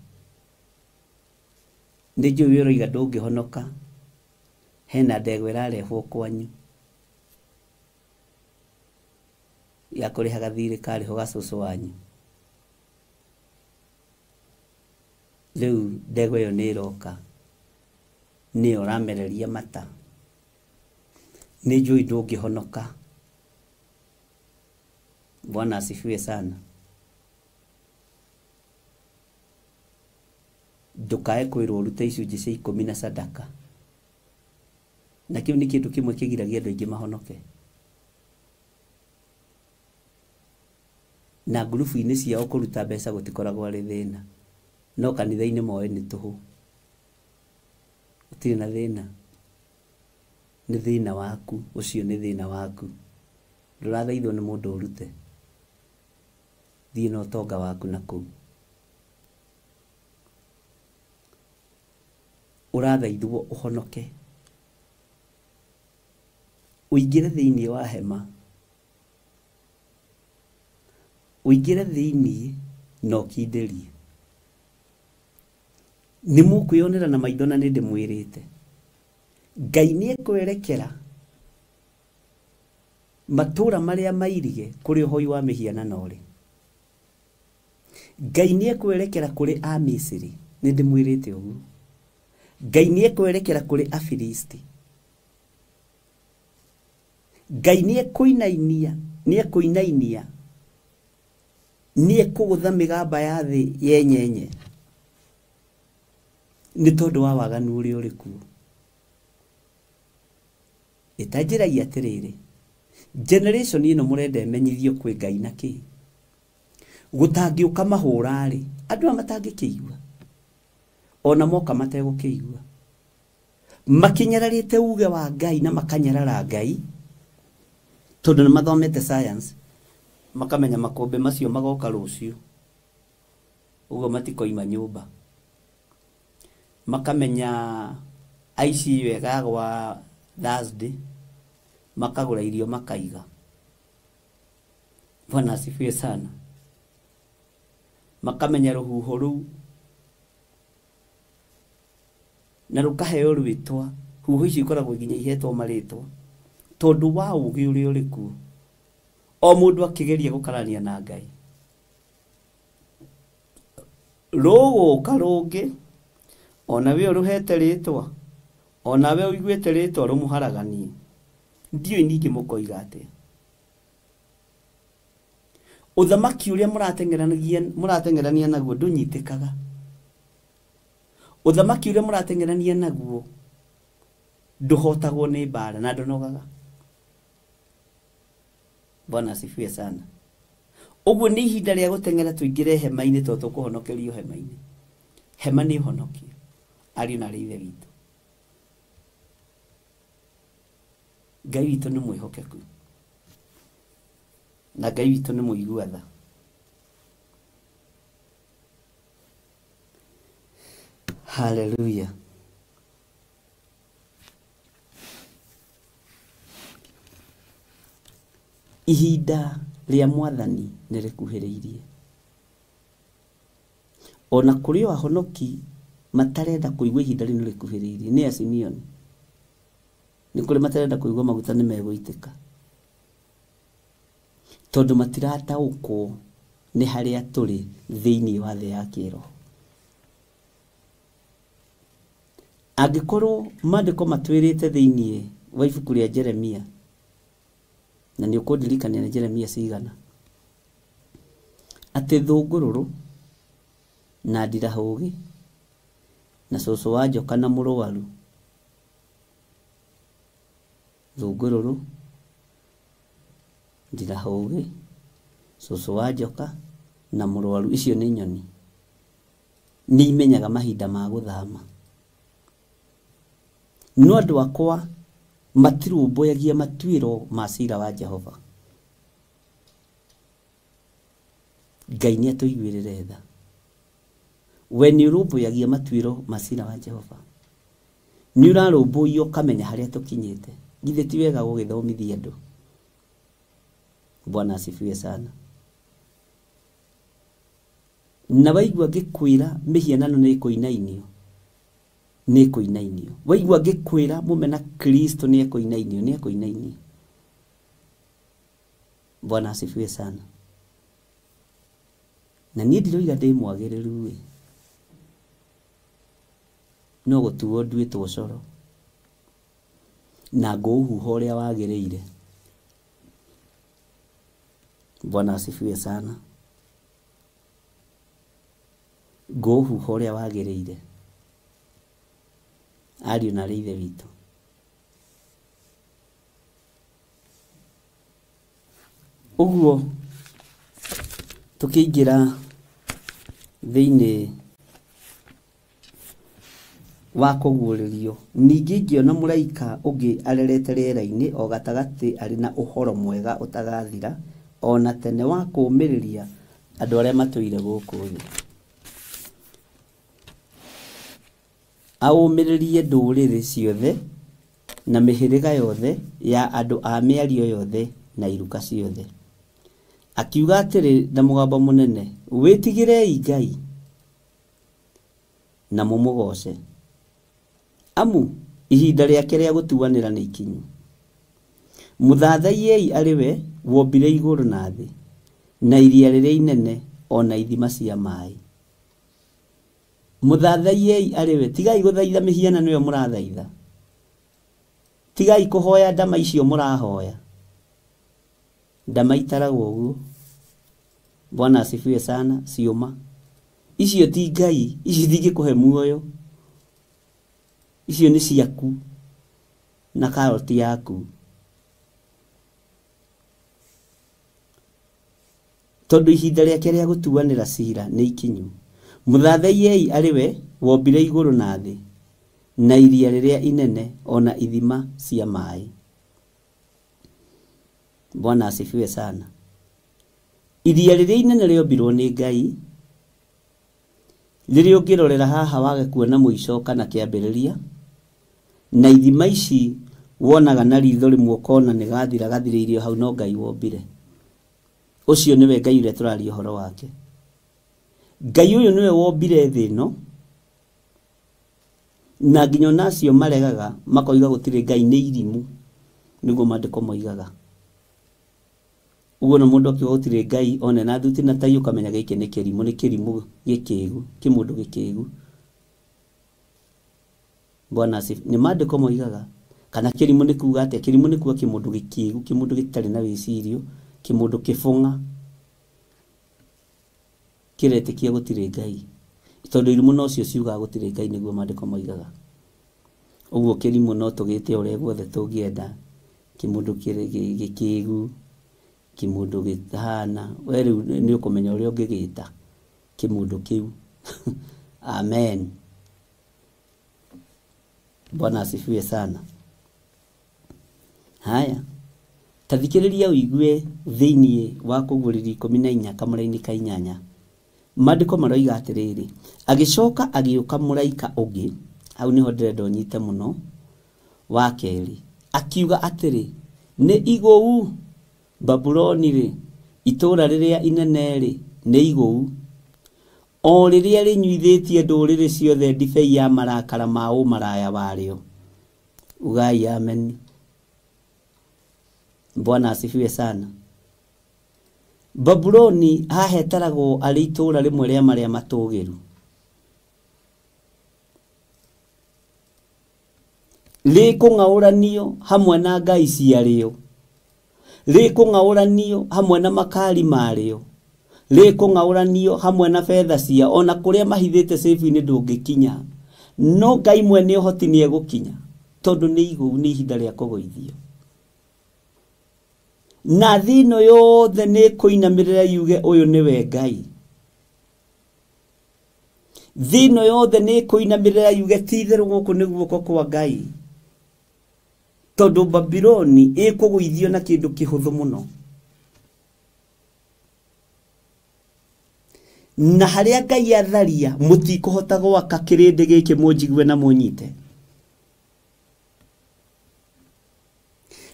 Speaker 5: Ni njui uroiga ndungihonoka hena ndegwa irarehwo kwanyu ya kurihaga thirĩ karĩho gacucu wanyu. Rĩu ndegwa ĩyo nĩ ĩroka nĩyo ũramereria mata. Nĩ njũĩ ndũngĩhonoka. Bwana asifiwe sana. Ndukae kwĩrwo ũrute icunjĩ cia 10 na sadaka. Na kĩu nĩ kĩndũ kĩmwe kĩgiragia andũ aingĩ mahonoke. Na ngurubu-inĩ ciao kũruta mbeca gũtikoragwo arĩ thĩna. No kanitha-inĩ moĩ nĩ tũhũ. Gũtirĩ na thĩna. Nĩ thĩna waku, ũcio nĩ thĩna waku. Ndũrathaithwo nĩ mũndũ ũrute. Thiĩ na ũtonga waku na kũu. Ũrathaithwo ũhonoke. Ũingĩre thĩinĩ wa hema. Ũingĩre thĩinĩ na ũkindĩrie. Nĩ mũkwĩonera na maitho na nĩ ndĩmwĩrĩte. Ngai nĩ ekwerekera matũra marĩa mairige kũrĩ ũhoi wa mĩhianano ũrĩ. Ngai nĩ ekwerekera kũrĩ Amisiri, nĩ ndĩmwĩrĩte ũguo. Ngai nĩ ekwerekera kũrĩ Afilisti. Ngai nĩ ekũinainia, nĩ ekũinainia, nĩ ekũgũtha mĩgamba ya thĩ yenyenye nĩ tondũ wa waganu ũrĩa ũrĩ kuo. Ĩtanjĩragia atĩrĩrĩ, generation ĩno mũrenda ĩmenyithio kwĩ Ngai na kĩ? Gũtangĩũka mahũra-rĩ, andũ aya matangĩkĩigua. Ona moka mategũkĩigua. Makinyararĩte uge wa Ngai na makanyarara Ngai, tondũ nĩ mathomete science, makamenya makũmbĩ macio magoka rũciũ. Ũguo matikoima nyũmba. Makamenya aici ĩyo ĩgagwa Thursday, makagũra irio makaiga. Bwana asifiwe sana. Makamenya rũhuho rũu na rũkaheo rwĩtwa. Huho icio ikoragwo nginya ihetwo marĩtwa tondũ wa ũũgĩ ũrĩa ũrĩ kuo. O mũndũ akĩgeria gũkarania na Ngai. Rũgũka rũngĩ ona we ũrũhete rĩtwa, ona we ũiguĩte rĩtwa rũmũharaganie. Ndiũĩ ningĩ mũkoiga atĩa. Ũthamaki ũrĩa mũrateng'erania naguo ndũnyitĩkaga. Ũthamaki ũrĩa mũrateng'erania naguo ndũhotagwo nĩ mbara na ndũnogaga. Bwana asifiwe sana. Ũguo nĩ ihinda rĩa gũteng'era tũingĩre hema-inĩ tondũ tũkũhonokerio hema-inĩ. Hema nĩ ũhonokio, ariũ na aarĩ a Ithe witũ. Ngai witũ nĩ mwĩhokeku na Ngai witũ nĩ mũigua tha. Haleluya. Ihinda rĩa mwathani nĩ rĩkuhĩrĩirie. Ona kũrĩ o ahonoki matarenda kũigua ihinda rĩu nĩrĩkuhĩrĩirie, nĩ Asimeoni. Nĩ kũrĩ matarenda kũigua maguta nĩ megũitĩka, tondũ matirataũkwo nĩ harĩa tũrĩ thĩinĩ wa thĩ ya kĩroho. Angĩkorwo maandĩko matwĩrĩte thĩinĩ wa ibuku rĩa Jeremia, na nĩ ũkũndirikania nĩ Jeremia cigana, atĩ thũngũrũrũ na ndirahũgĩ na cũcũ wa njoka na mũrwaru, thũngũrũrũ, ndirahũgĩ, cũcũ wa njoka na mũrwaru, icio nĩ nyoni, nĩ imenyaga mahinda ma gũthama. No andũ akwa matirũmbũyagia matuĩro ma cira wa Jehova. Ngai nĩ atũiguĩrĩre tha. We nĩ ũrũmbũyagia matuĩro ma cira wa Jehova, nĩ ũrarũmbũiyo ũkamenya harĩa tũkinyĩte. Githĩ ti wega gũgĩthomithia andũ? Bwana asifiwe sana. Na waigua ngĩkwĩra mĩhianano nĩ ĩkũinainio, nĩ ĩkũinainio. Waigua ngĩkwĩra mũmena Kristo nĩ ekũinainio, nĩ ekũinainio. Bwana asifiwe sana. Na niĩ ndiroiga ndĩ mwagĩrĩru ĩ, no gũtuo nduĩtwo coro na ngũũhuha ũrĩa wagĩrĩire. Bwana asifiwe sana. Ngũũhuha ũrĩa wagĩrĩire, ariũ na arĩ ithe witũ. Ũguo tũkĩingĩra thĩinĩ wa kũguũrĩrio, ningĩ ngĩona mũraika ũngĩ arerete rĩera-inĩ o gatagatĩ arĩ na ũhoro mwega ũtagathira ona tene wa kũũmĩrĩria andũ arĩa matũire gũkũ thĩ. Aũmĩrĩrie ndũrĩrĩ ciothe na mĩhĩrĩga yothe ya andũ a mĩario yothe na iruka ciothe. Akiuga atĩrĩ na mũgambo mũnene, wĩtigĩrei Ngai na mũmũgooce, amu ihinda rĩake rĩa gũtuanĩra nĩ ikinyu. Mũthathaiyei arĩ we wombire igũrũ na thĩ na iria rĩrĩa inene ona ithima cia maĩ. Mũthathaiyei arĩ we, tigai gũthaitha mĩhianano ĩyo mũrathaitha, tigai kũhoya ndama icio mũrahoya. Ndama itaragwo ũguo. Bwana asifiwe sana. Ciũma icio ti Ngai, icio itingĩkũhe muoyo, icio nĩ ciaku na karoti yaku. Tondũ ihinda rĩake rĩa gũtuanĩra cira nĩ ikinyu. Mũthathaiyei arĩ we wombire igũrũ na thĩ na iria rĩrĩa inene ona ithima cia maĩ. Bwana asifiwe sana. Iria rĩrĩa inene rĩombirwo nĩ Ngai, rĩrĩa ũngĩrorera haha wage kuona mũico kana kĩambĩrĩria, na ithima ici wonaga na ritho rĩmwe ũkona nĩ gathira gathirĩirio hau, no Ngai wombire. Ũcio nĩwe Ngai ũrĩa tũraria ũhoro wake. Ngai ũyũ nĩwe wombire thĩ ĩno, na nginya ona acio maregaga makoiga gũtirĩ Ngai nĩ irimũ, nĩguo maandĩko moigaga. Ũguo na mũndũ akiuga gũtirĩ Ngai one na thuti na tai ũkamenya gĩkĩ nĩ kĩrimũ, nĩ kĩrimũ gĩkĩgu, kĩmũndũ gĩkĩgu. Bwana asifiwe. Nĩ maandĩko moigaga. Kana kĩrimũ nĩ kuuga atĩa? Kĩrimũ nĩ kuuga kĩmũndũ gĩkĩgu, kĩmũndũ gĩtarĩ na wĩcirio, kĩmũndũ kĩbũng'a, kĩretĩkia gũtirĩ Ngai. Tondũ irimũ nocio ciugaga gũtirĩ Ngai, nĩguo maandĩko moigaga. Ũguo kĩrimũ no tũgĩte ũrĩa guothe tũngĩenda, kĩmũndũ gĩkĩgu, kĩmũndũ gĩtahana, we rĩu nĩ ũkũmenya ũrĩa ũngĩgĩta kĩmũndũ kĩu. Amen. Bwana asifiwe sana. Haya, tathikĩrĩria ũigue thĩinĩ wa kũguũrĩrio 14 kamũra-inĩ ka 8. Maandĩko maroiga atĩrĩrĩ, agĩcoka agĩũka mũraika ũngĩ, hau nĩho ndĩrenda ũnyite mũno, wa kerĩ, akiuga atĩrĩ, nĩ igũu Babuloni rĩ, itũũra rĩrĩa inene rĩ, nĩ igũu, O rĩrĩa rĩnyuithĩtie ndũrĩrĩ ciothe ndibei ya marakara ma ũmaraya warĩo. Ugai amen. Bwana asifiwe sana. Babuloni hahetaragwo arĩ itũũra rĩmwe rĩa marĩa matũgĩru. Rĩkũng'aũranio hamwe na ngai ciarĩo, rĩkũng'aũranio hamwe na makari marĩo, rĩkũng'aũranio hamwe na betha cia ona kũrĩa mahithĩte sĩfu-inĩ ndũngĩkinya. No Ngai mwene ũhoti nĩ egũkinya, tondũ nĩ igũu, nĩ ihinda rĩa kũgũithio. Na thĩ ĩno yothe nĩ ĩkũinamĩrĩra yuge ũyũ nĩwe Ngai. Thĩ ĩno yothe nĩ ĩkũinamĩrĩra yuge ti itherũ gũkũ nĩ guoko kwa Ngai. Tondũ Babiloni ĩkũgũithio na kĩndũ kĩhũthũ mũno. Na harĩa Ngai atharia mũtikũhota gwaka kĩrĩndĩ gĩkĩ mũnjigue na mũnyite.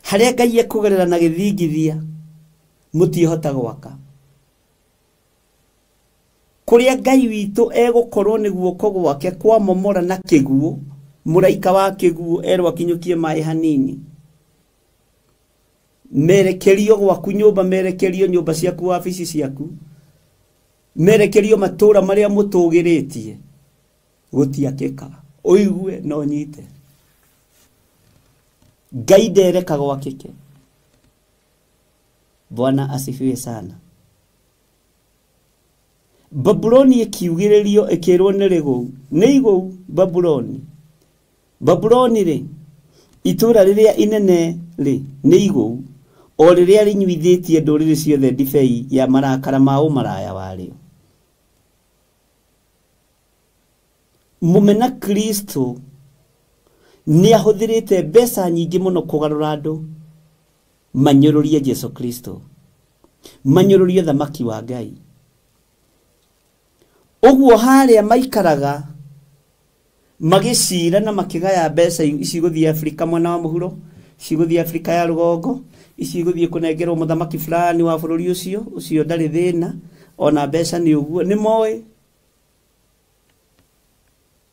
Speaker 5: Harĩa Ngai ekũgerera na gĩthingithia mũtihota gwaka. Kũrĩa Ngai witũ egũkorwo nĩ guoko gwake kwamomora na kĩguũ, mũraika wa kĩguũ erwo akinyũkie maĩ hanini. Merekerio gwaku nyũmba, merekerio nyũmba ciaku, wabici ciaku, merekerio matũũra marĩa mũtũgĩrĩtie, gũtiakĩka. Ũigue no nyite. Ngai ndereka gwakĩke. Bwana asifiwe sana. Babuloni ĩkiugĩrĩrio ĩkĩrwo nĩ rĩgũu, nĩ igũu Babuloni. Babuloni rĩ, itũũra rĩrĩa inene rĩ, nĩ igũu, o rĩrĩa rĩnyuithĩtie ndũrĩrĩ ciothe ndibei ya marakara ma ũmaraya warĩo. Mũmena Kristo nĩ ahũthĩrĩte mbeca nyingĩ mũno kũgarũra andũ manyũrũrie Jesu Kristo, manyũrũrie thamaki wa Ngai. Ũguo harĩa maikaraga magĩcira na makĩgaya mbeca ici igũthiĩ Afrika mwena wa mũhuro, ici igũthiĩ Afrika ya rũgongo, ici igũthiĩ kũnengerwo mũthamaki fulani wa bũrũri ũcio, ũcio ndarĩ thĩna, ona mbeca nĩ ũguo, nĩ moĩ.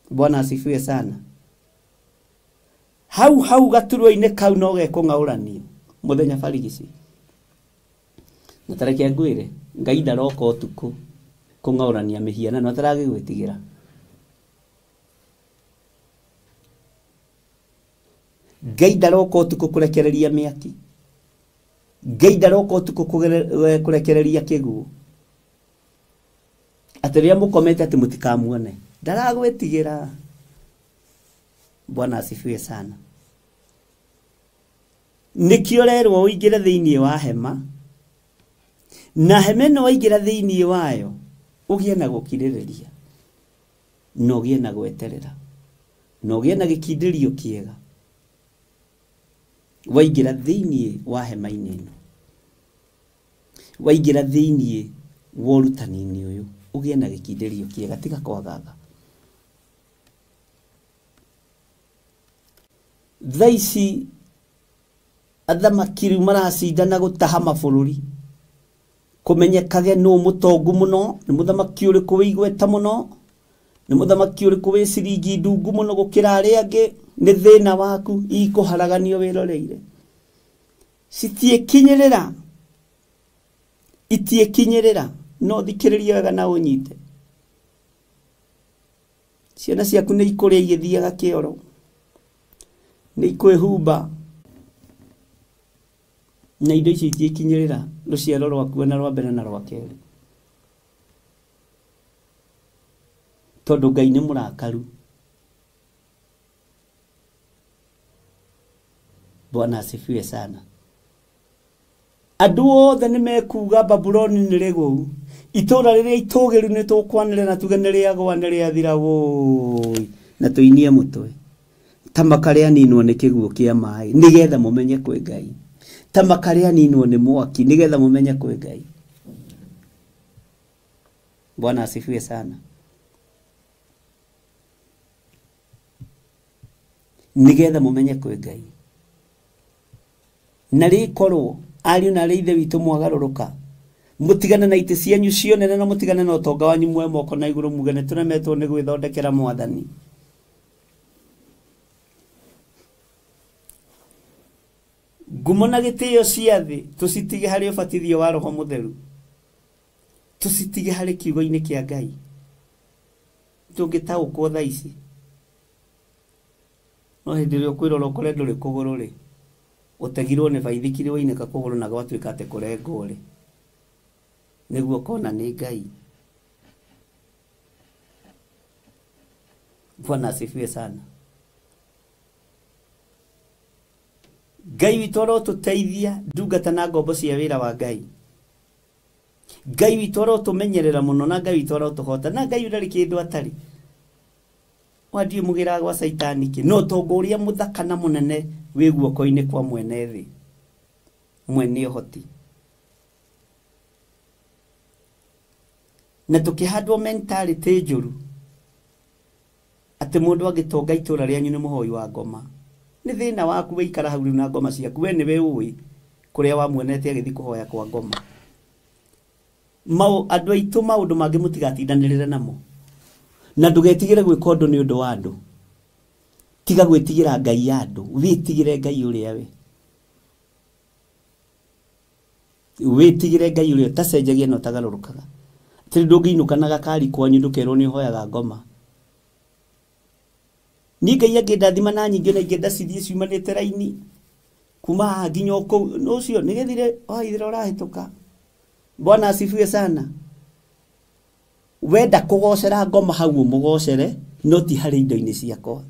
Speaker 5: Bwana asifiwe sana. Hau hau gaturwa-inĩ kau no gekũng'aũranio mũthenya barigici. Na ta reke ngwĩre, Ngai ndaroka ũtukũ kũng'aũrania mĩhianano ataragĩgwĩtigĩra. Ngai ndaroka ũtukũ kũrekereria mĩaki. Ngai ndaroka ũtukũ kũrekereria kĩguũ. Atĩ rĩrĩa mũkomete atĩ mũtikamuone. Ndaragwĩtigĩra. Bwana asifiwe sana. Nĩkĩo ũrerwo ũingĩre thĩinĩ wa hema, na hema ĩno waingĩra thĩinĩ wayo ũgĩe na gũkirĩrĩria, na ũgĩe na gweterera, na ũgĩe na gĩkindĩrio kĩega. Waingĩra thĩinĩ wa hema-inĩ ĩno, waingĩra thĩinĩ wa ũrutani-inĩ ũyũ, ũgĩe na gĩkindĩrio kĩega, tiga kwagaga. Thaa ici athamaki rĩu maracindana gũtaha mabũrũri, kũmenyekage nũ mũtongu mũno, nĩ mũthamaki ũrĩkũ wĩ igweta mũno, nĩ mũthamaki ũrĩkũ wĩ ciringi ndungu mũno gũkĩra arĩa angĩ. Nĩ thĩna waku ikũharaganio wĩroreire. Citiĩkinyĩrĩra, itiĩkinyĩrĩra. No thikĩrĩrie wega na ũnyite. Ciana ciaku nĩ ikũrĩa igĩthiaga kĩoro, nĩ ikwĩhumba, na indo icio itiĩkinyĩrĩra rũciaro rwaku na rwa mbere na rwa kerĩ, tondũ Ngai nĩ mũrakaru. Bwana asifiwe sana. Andũ othe nĩ mekuga Babuloni nĩ rĩgũu, itũũra rĩrĩa itũgĩru nĩ tũkwanĩrĩra na tuge nĩ rĩagwa, nĩ rĩathira wũi, na tũinie mũtwe. Ta makarĩaninwo nĩ kĩguũ kĩa maĩ nĩgetha mũmenye kwĩ Ngai. Ta makarĩaninwo nĩ mwaki nĩgetha mũmenye kwĩ Ngai. Bwana asifiwe sana. Nĩgetha mũmenye kwĩ Ngai. Na rĩkorwo ariũ na arĩ ithe witũ mwagarũrũka, Mutigane na itĩ cianyu cionene na mutigane na ũtonga wanyu muoe moko na igũrũ muge nĩ tũremetwo nĩ gwĩthondekera mwathani. Ngumo na gĩtĩo cia thĩ tũcitige harĩ ũbatithio wa Roho Mũtheru, tũcitige harĩ kiugo-inĩ kĩa Ngai. Tũngĩtaũkwo thaa ici, no hĩndĩ ĩrĩa ũkwĩrora ũkore ndũrĩ kũgũrũ rĩ, ũtegirwo nĩ baithikiri wainĩka kũgũrũ na gwatuĩka atĩ kũrengwo rĩ, nĩguo ũkona nĩ Ngai. Bwana asifiwe sana. Ngai witũ arotũteithia ndungata na ngombo cia wĩra wa Ngai. Ngai witũ arotũmenyerera mũno na Ngai witũ arotũhota na Ngai ndarĩ kĩndũ atarĩ. Wandiũ mũgĩraga gwa caitani kĩ no ũtonga ũrĩa mũthaka na mũnene wĩ guoko-inĩ kwa mwene thĩ, mwene ũhoti. Na tũkĩhandwo mentality njũru atĩ mũndũ angĩtonga itũra rĩanyu nĩ mũhoi wa ngoma, nĩ thĩna waku wĩikara hau rĩu na ngoma ciaku, we nĩwe ũĩ kũrĩa wamuonete agĩthiĩ kũhoya kwa ngoma. Andũ aitũ maũndũ mangĩ mũtigatindanĩrĩre namo, na ndũgetigĩre gwĩka ũndũ nĩ ũndũ wa andũ. Tiga gwĩtigĩra Ngai ya andũ, wĩtigĩre Ngai ũrĩa we, wĩtigĩre Ngai ũrĩa ũtacenjagia na ũtagarũrũkaga. Atĩ ndũngĩinũka na gakari kwanyu ndũkerwo nĩ ũhoyaga ngoma. Niĩ Ngai angĩndathima na nyingĩ na ingĩenda cithiĩ ciumanĩte raini kuma haha nginya kũu, ũcio nĩgĩthire waithira ũrahĩtũka. Bwana asifiwe sana. Wenda kũgocera ngoma hau ũmũgocere, no ti harĩ indo-inĩ ciakwa.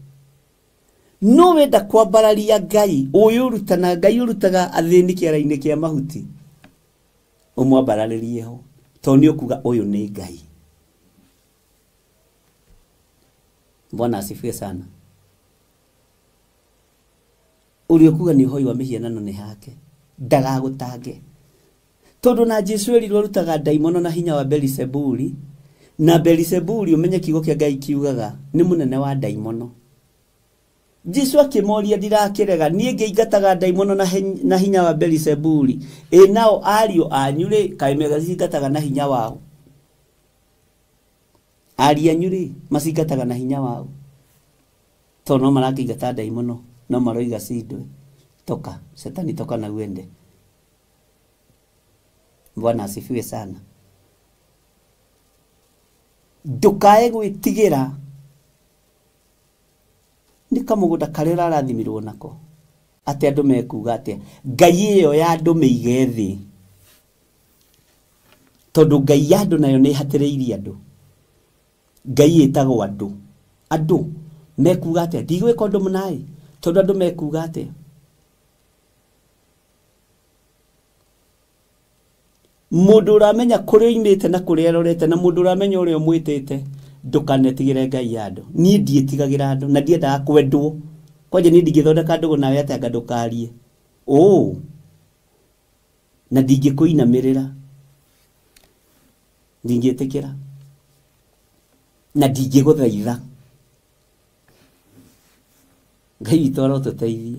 Speaker 5: No wenda kwambararia Ngai ũyũ ũrutana, Ngai ũrutaga athĩni kĩara-inĩ kĩa mahuti, ũmwambararĩrie ho, tondũ nĩ ũkuga ũyũ nĩ Ngai. Bwana asifiwe sana. Ũrĩa ũkuga nĩ ũhoi wa mĩhianano nĩ hake, ndagagũtange. Tondũ na Jesu erirwo arutaga ndaimono na hinya wa Belisebuli, na Belisebuli ũmenye kiugo kĩa Ngai kiugaga nĩ mũnene wa ndaimono. Jesu akĩmoria ndirakĩrega, niĩ ngĩingataga ndaimono na hinya wa Belisebuli, ĩ nao ariũ anyu rĩ kaĩ megacingataga na hinya wao? Ariũ anyu rĩ macingataga na hinya wao? Tondũ no marakĩingata ndaimono, no maroiga cindwe, toka shetani, toka na uende. Bwana asifiwe sana. Ndukae gwĩtigĩra nĩ kamũgũnda karĩa ũrarathimirwo nako, atĩ andũ mekuga atĩa. Ngai ĩyo ya andũ mĩige thĩ, tondũ Ngai ya andũ nayo nĩ ĩhatĩrĩirie andũ. Ngai ĩtagwo andũ, andũ mekuga atĩa, ndigwĩka ũndũ mũnaĩ tondũ andũ mekuga atĩa. Mũndũ ũramenya kũrĩa oimĩte na kũrĩa arorete, na mũndũ ũramenya ũrĩa ũmwĩtĩte, ndũkanetigĩre Ngai ya andũ. Niĩ ndiĩtigagĩra andũ na ndiendaga kwendwo. Kwanja niĩ ndingĩthondeka ndũgũ nawe atĩ anga ndũkarie ũ, na ndingĩkũinamĩrĩra, ndingĩtĩkĩra na ndingĩgũthaitha. Ngai witũ arotũteithie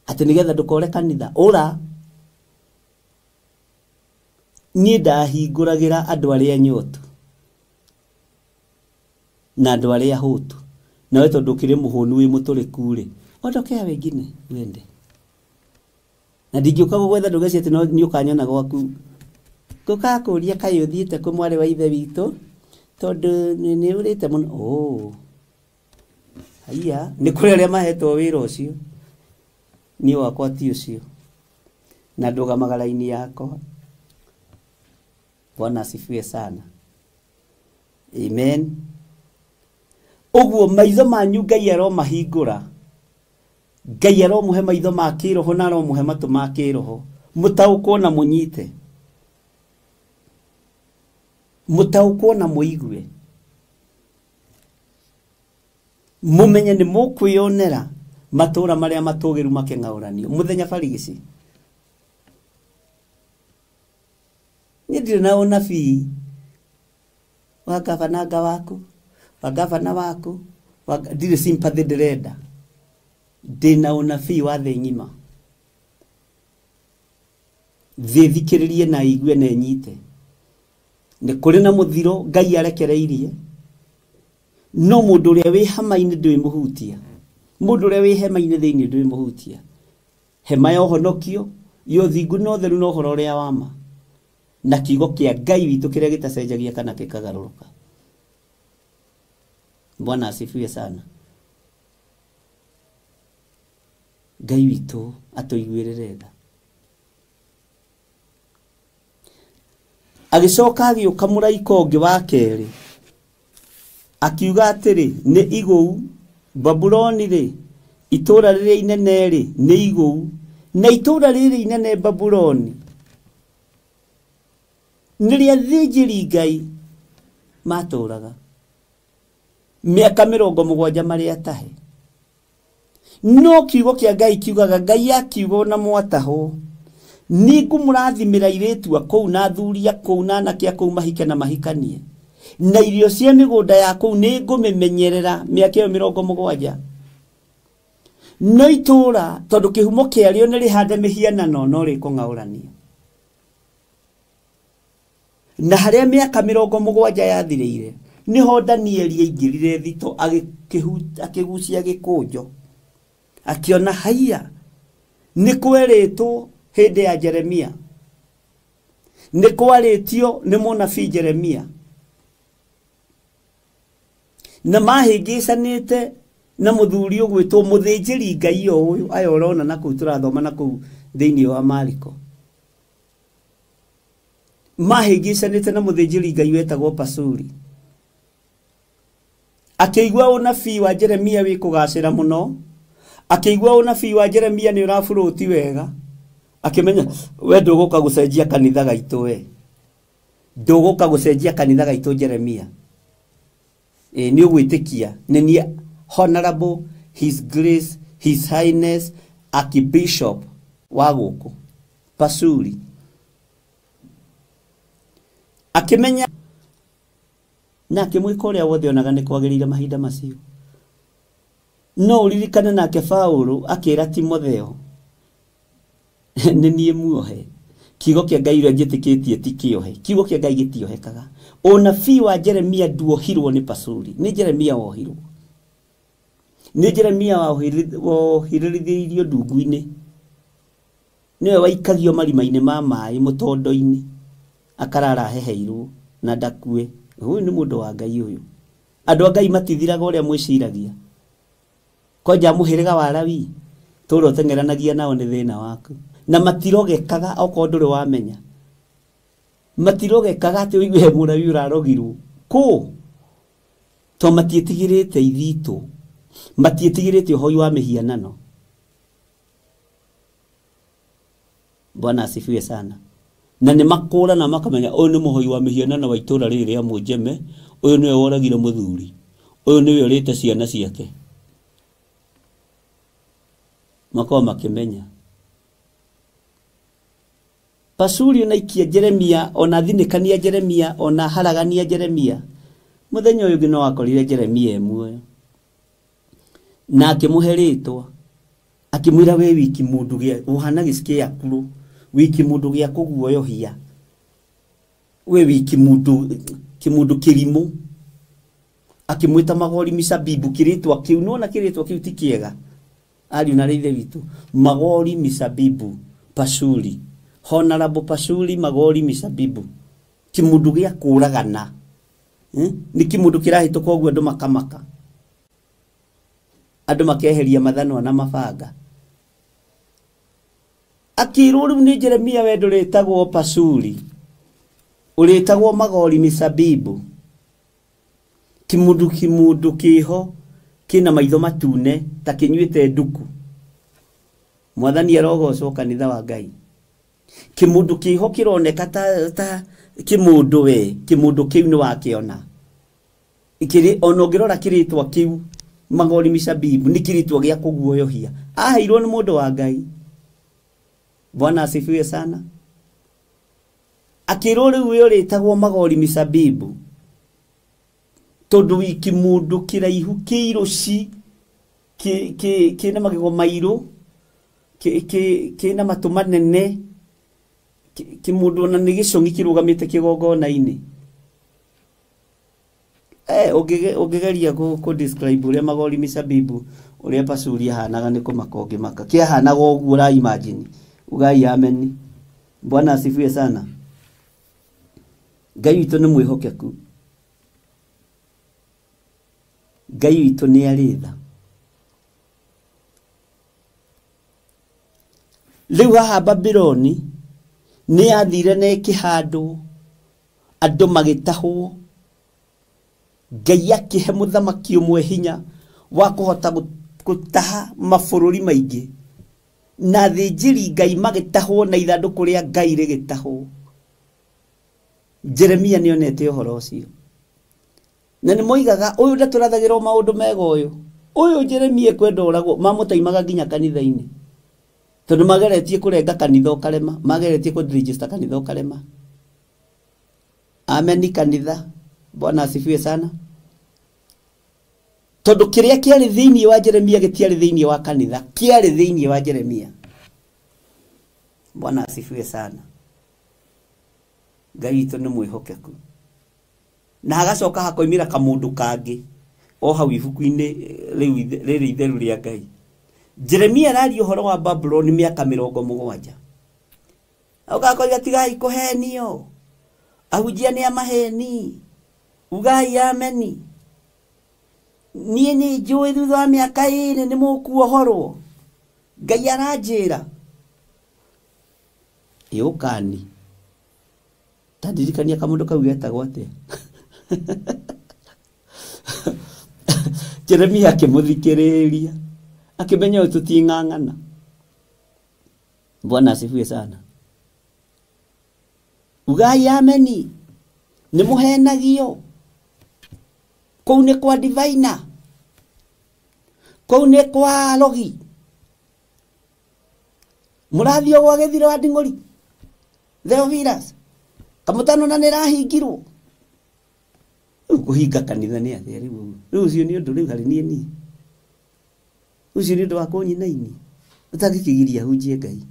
Speaker 5: atĩ nĩgetha ndũkore kanitha ũra. Niĩ ndahingũragĩra andũ arĩa nyotu na andũ arĩa ahũtu, nawe tondũ ũkĩrĩ mũhũnu wĩ mũtũrĩku rĩ, ondokea wengine wende. Na ndingĩũka gũgwetha ndũgeci atĩ nĩ ũkanyona gwaku, ngũkakũria kaĩ ũthiĩte kũ mwarĩ wa ithe witũ, tondũ nĩ ũrĩte mũno. Oh, haiya, nĩ kũrĩ arĩa mahetwo wĩra ũcio, niĩ wakwa ti ũcio, na ndũgamaga raini yakwa. Bwana asifiwe sana. Amen. Ũguo maitho manyu Ngai aromahingũra, Ngai aromũhe maitho ma kĩroho na aromũhe matũ ma kĩroho, mũtaũkwo na mũnyite, mũtaũkwo na mũigue, mũmenye nĩ mũkwĩonera matũra marĩa matũgĩru makĩng'aũranio mũthenya barigici. Niĩ ndirĩ na ũnabii wa gavananga waku, wa gavana waku, ndirĩ sympathy ndĩrenda. Ndĩna ũnabii wa thĩ ng'ima. Thĩ thikĩrĩrie na igue na ĩnyite. Nĩ kũrĩ na mũthiro Ngai arekereirie. No mũndũ ũrĩa wĩ hema-inĩ ndwĩmũhutia. Mũndũ ũrĩa wĩ hema-inĩ thĩinĩ ndwĩmũhutia. Hema ya ũhonokio, ya ũthingu na ũtheru na ũhoro ũrĩa wa ma. Na kiugo kĩa Ngai witũ kĩrĩa gĩtacenjagia kana gĩkagarũrũka. Bwana asifiwe sana. Ngai witũ atũiguĩrĩre tha. Agĩcoka agĩũka mũraika ũngĩ wa kerĩ akiuga atĩrĩ, nĩ igũu Babuloni rĩ, itũũra rĩrĩa inene rĩ, nĩ igũu. Na itũũra rĩrĩ inene Babuloni nĩ rĩa athĩnjĩri Ngai matũũraga mĩaka 70 marĩ atahe. No kiugo kĩa Ngai kiugaga, Ngai akiuga na mwatahwo, nĩngũmũrathimĩra airĩtu a kũu na athuri a kũu na anake a kũu mahike na mahikanie, na irio cia mĩgũnda ya kũu nĩngũmĩmenyerera mĩaka ĩyo 70. No itũũra tondũ kĩhumo kĩarĩo nĩ rĩhande mĩhianano no rĩkũng'aũranio. Na harĩa mĩaka 70 yathirĩire nĩho Danieli aingĩrire thito akĩgucia gĩkũnjo, akĩona haiya nĩ kwerĩtwo hĩndĩ ya Jeremia, nĩ kwarĩtio nĩ mũnabii Jeremia, na mahĩngĩcanĩte na mũthuri ũgwĩtwo mũthĩnjĩri Ngai o ũyũ aya ũrona na kũu tũrathoma na kũu thĩinĩ wa Mariko. Mahĩngĩcanĩte na mũthĩnjĩri Ngai wetagwo Pasuri. Akĩigua ũnabii wa Jeremia wĩ kũgacĩra mũno, akĩigua ũnabii wa Jeremia nĩ ũraburũti wega, akĩmenya we ndũgũka gũcenjia kanitha gaitũ, we ndũgũka gũcenjia kanitha gaitũ Jeremia. Nĩ ũgwĩtĩkia nĩ niĩ Honorable His Grace His Highness Archbishop wa gũkũ Pasuri. Akĩmenya na akĩmwĩka ũrĩa wothe onaga nĩ kwagĩrĩire mahinda macio. No ũririkane nake Paũlũ akĩra Timotheo, nĩ niĩ muohe. Kiugo kĩa Ngai ũrĩa njĩtĩkĩtie ti kĩohe. Kiugo kĩa Ngai gĩtiohekaga. Ũnabii wa Jeremia nduohirwo nĩ Pasuri, nĩ Jeremia wohirwo. Nĩ Jeremia wohirĩrithĩirio ndungu-inĩ. Nĩwe waikagio marima-inĩ ma maĩ mũtondo-inĩ, akarara aheheirwo na ndakue. Ũyũ nĩ mũndũ wa Ngai ũyũ. Andũ a Ngai matithiraga ũrĩa mwĩciragia. Kwanja mũhĩrĩga wa Lawi tũrĩa ũteng'eranagia nao nĩ thĩna waku. Na matirogekaga okorwo ndũrĩ wamenya. Matirogekaga atĩ ũigue Mũlawi ũrarogirwo. Kũ? To matiĩtigĩrĩte ithitũ. Matiĩtigĩrĩte ũhoi wa mĩhianano. Bwana asifiwe sana. Na nĩ makũrana makamenya ũyũ nĩ mũhoi wa mĩhianano wa itũũra rĩrĩ rĩa Mũnjeme, ũyũ nĩwe woragire mũthuri, ũyũ nĩwe ũrĩte ciana ciake. Makorwo makĩmenya. Pasuri ona ikia Jeremia, ona thinĩkania Jeremia, ona haragania Jeremia. Mũthenya ũyũ ũngĩ no akorire Jeremia e muoyo. Na akĩmũhe rĩtwa, akĩmwĩra we wiki mũndũ gĩa ũhana gĩcikĩ akũrũ, wiki mũndũ gĩa kũguoyohia, we wiki mũndũ kĩmũndũ kĩrimũ. Akĩmwĩta Magori Misabibu, kĩrĩtwa kĩu nĩwona kĩrĩtwa kĩu ti kĩega. Ariũ na ithe witũ, Magori Misabibu Pasuri, Honorable Pasuri Magori Misabibu, kĩmũndũ gĩa kũragana. Nĩ kĩmũndũ kĩrahĩtũka ũguo andũ makamaka, andũ makeheria mathanwa na mabanga. Akĩrwo rĩu nĩ Jeremia, we ndũrĩtagwo Pasuri, ũrĩtagwo Magori Misabibu. Kĩmũndũ kĩmũndũ kĩho kĩna maitho matune ta kĩnyuĩte nduku. Mwathani arogocwo kanitha wa Ngai. Kĩmũndũ kĩho kĩroneka ta kĩmũndũ we, kĩmũndũ kĩu nĩ wakĩona. Kĩrĩ ona ũngĩrora kĩrĩtwa kĩu Magori Misabibu nĩ kĩrĩtwa gĩa kũguoyohia. Aheirwo nĩ mũndũ wa Ngai. Bwana asifiwe sana. Akĩrwo rĩu we ũrĩtagwo Magori Misabibu tondũ wiki mũndũ kĩraihu kĩirũci kĩna magego mairũ kĩna matũ manene Kĩmũndũ ona nĩ gĩcũng'i kĩrũgamĩte kĩgongona-inĩ. Ũngĩgeria kũ describe ũrĩa Magori Misabibu ũrĩa Pasuri ahanaga nĩ kũmaka ũngĩmaka. Kĩahanaga ũguo ũra imagine. Ugai ameni. Bwana asifiwe sana. Ngai witũ nĩ mwĩhokeku. Ngai witũ nĩ arĩ tha. Rĩu haha Babyloni nĩ yathire na ĩkĩhandwo, andũ magĩtahwo. Ngai akĩhe mũthamaki ũmwe hinya wa kũhota gũtaha mabũrũri maingĩ, na athĩnjĩri Ngai magĩtahwo na ithandũkũ rĩa Ngai rĩgĩtahwo. Jeremia nĩonete ũhoro ũcio, na nĩmoigaga ũyũ ndatũrathagĩrwo maũndũ mega, ũyũ Jeremia ekwenda oragwo. Mamũtaimaga nginya kanitha-inĩ, tondũ mageretie kũrenga kanitha ũkarema, mageretie kũ-register kanitha ũkarema. Ameni kanitha. Bwana asifiwe sana. Tondũ kĩrĩa kĩarĩ thĩinĩ wa Jeremia gĩtiarĩ thĩinĩ wa kanitha, kĩarĩ thĩinĩ wa Jeremia. Bwana asifiwe sana. Ngai witũ nĩ mwĩhokeku. Na hagacoka hakoimĩra kamũndũ kangĩ o hau ibuku-inĩ rĩu rĩrĩ itheru rĩa Ngai. Jeremia araria ũhoro wa Babuloni mĩaka 70. Ũgakoiga tigai kũhenio, ahunjia nĩ a maheni, ugai ameni. Niĩ nĩ njũĩ thutha wa mĩaka 2 nĩ mũkuohorwo. Ngai aranjĩra. Ĩũkani. Ta ndirikania kamũndũ kau getagwo atĩa? Jeremia akĩmũthikĩrĩria, akĩmenya ũyũ tũting'ang'ana. Bwana asifiwe sana. Ugai ameni. Nĩ mũhenagio. Kũu nĩ kwa divina, kũu nĩ kwa rogi. Mũrathiĩ gwa gĩthiro wa nding'ũri Theophilus kamũtano na nĩrahingirwo. Rĩu kũhinga kanitha nĩ atĩa rĩu? Rĩu ũcio nĩ ũndũ rĩu harĩ niĩ niĩ. Ũcio nĩ ũndũ wa kũnyinaini. Ũtangĩkĩgiria hunjie Ngai.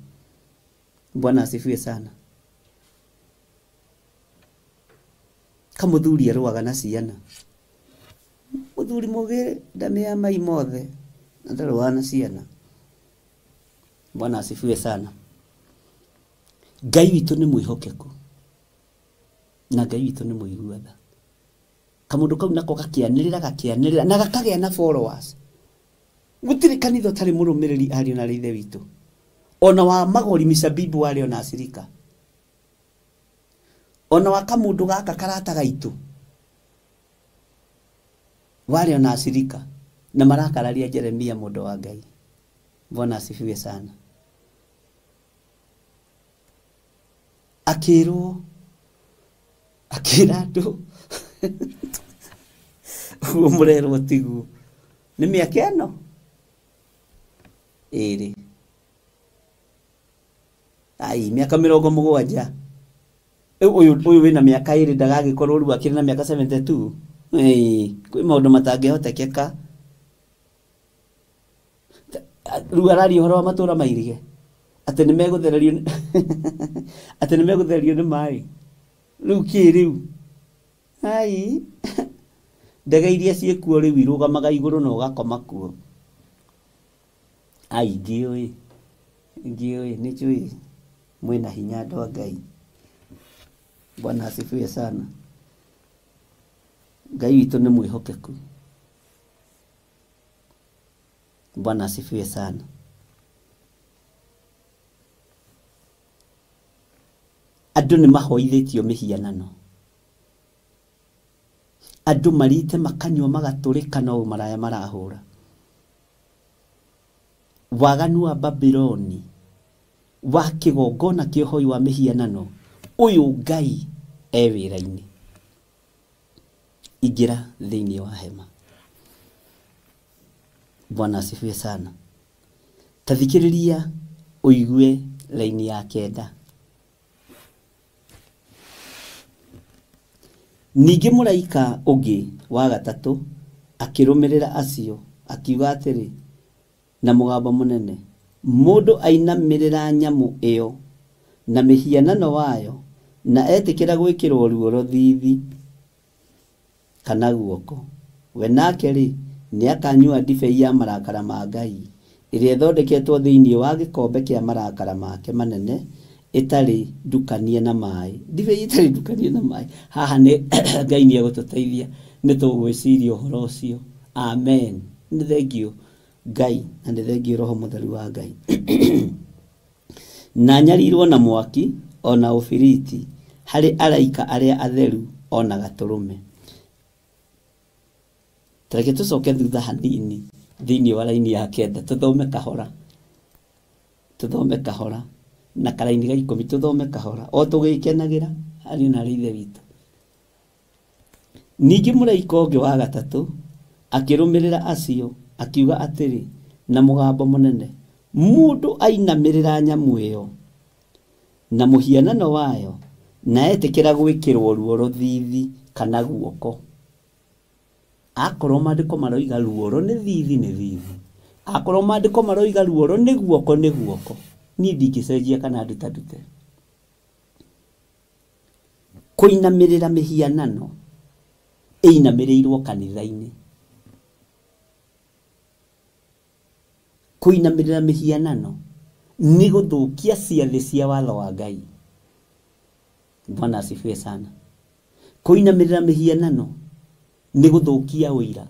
Speaker 5: Bwana asifiwe sana. Kamũthuri arũaga na ciana. Mũthuri mũgĩ ndamĩa mai mothe na ndarũaga na ciana. Bwana asifiwe sana. Ngai witũ nĩ mwĩhokeku na Ngai witũ nĩ mũigua tha. Kamũndũ kau nako gakĩanĩrĩra na gakagĩa na followers. Gũtirĩ kanitha ũtarĩ mũrũmĩrĩri ariũ na ithe witũ. Ona wa Magori Misabibu warĩ ona acirika. Ona wa kamũndũ gaka karata gaitũ warĩ ona acirika, na marakararia Jeremia mũndũ wa Ngai. Bwana asifiwe sana. Akĩrwo, akĩra andũ ũguo mũrerwo tiguo. Nĩ mĩaka ĩno 2. Ai, mĩaka 70. Ũyũ wĩna mĩaka 2 ndagagĩkorwo rĩu akĩrĩ na mĩaka 72. Kwĩ maũndũ matangĩhotekeka. Rĩu araria ũhoro wa matũũra mairige atĩ nĩ megũthererio atĩ nĩ megũthererio nĩ maĩ. Rĩu kĩ rĩu? Ai, ndege iria ciĩkuo rĩu irũgamaga igũrũ na ũgakoma kuo. Ai, ndiũĩ, nĩ njũĩ mwĩna hinya andũ a Ngai. Bwana asifiwe sana. Ngai witũ nĩ mwĩhokeku. Bwana asifiwe sana. Andũ nĩ mahoithĩtio mĩhianano. Andũ marĩte makanyua magatũrĩka no maraya marahũra. Waganu wa Babyloni wa kĩgongona kĩa ũhoi wa mĩhianano, ũyũ Ngai e wĩra-inĩ. Ingĩra thĩinĩ wa hema. Bwana asifiwe sana. Ta thikĩrĩria ũigue laini ya 9. Ningĩ mũraika ũngĩ wa gatatũ akĩrũmĩrĩra acio akiuga atĩrĩ na mũgambo mũnene, mũndũ ainamĩrĩra nyamũ ĩyo na mĩhianano wayo na etĩkĩra gwĩkĩrwo ruo rũthithi kana guoko, we nake rĩ nĩakanyua ndibei ya marakara ma Ngai ĩrĩa ĩthondeketwo thĩinĩ wa gĩkombe kĩa marakara make manene ĩtarĩ ndukanie na maĩ. Ndibei ĩtarĩ ndukanie na maĩ. Haha nĩ Ngai nĩ egũtũteithia, nĩ tũgwĩciria ũhoro ũcio. Amen. Nĩ thengio Ngai na nĩ thengio Roho Mũtheru wa Ngai. Na nyarirwo na mwaki ona ũbiriti harĩ araika arĩa atheru ona gatũrũme. Tareke tũcoke thutha hanini thĩinĩ wa raini ya 9 tũthome kahora, tũthome kahora na karaini ga 10 tũthome kahora o tũgĩkenagĩra ariũ na arĩ ithe witũ. Ningĩ mũraika ũngĩ wa gatatũ akĩrũmĩrĩra acio akiuga atĩrĩ na mũgambo mũnene, mũndũ ainamĩrĩra nyamũ ĩyo na mũhianano wayo na etĩkĩra gwĩkĩrwo ruo rũthithi kana guoko. Akorwo maandĩko maroiga ruoro nĩ thithi nĩ thithi, akorwo maandĩko maroiga ruoro nĩ guoko nĩ guoko, niĩ ndingĩcenjia kana ndutandute. Kũinamĩrĩra mĩhianano ĩinamĩrĩirwo kanitha-inĩ. Kũinamĩrĩra mĩhianano nĩ gũthũkia ciathĩ cia watho wa Ngai. Bwana asifiwe sana. Kũinamĩrĩra mĩhianano nĩ gũthũkia ũira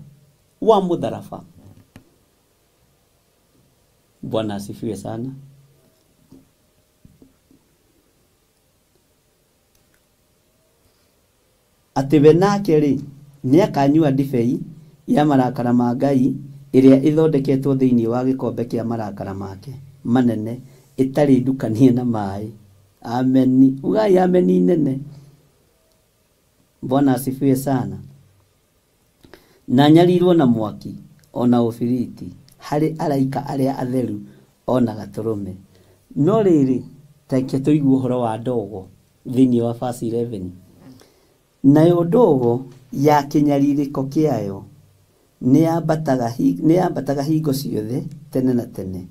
Speaker 5: wa mũtharaba. Bwana asifiwe sana. Atĩ we nake rĩ nĩakanyua ndibei ya marakara ma Ngai ĩrĩa ĩthondeketwo thĩinĩ wa gĩkombe kĩa marakara make manene ĩtarĩ ndukanie na maĩ. Ameni. Ugai ameni nene. Bwana asifiwe sana. Na nyarirwo na mwaki ona ũbiriti harĩ araika arĩa atheru ona gatũrũme. No rĩrĩ, tareke tũigue ũhoro wa ndogo thĩinĩ wa verse 11. Nayo ndogo ya kĩnyarirĩko kĩayo nĩ yambataga hingo ciothe tene na tene,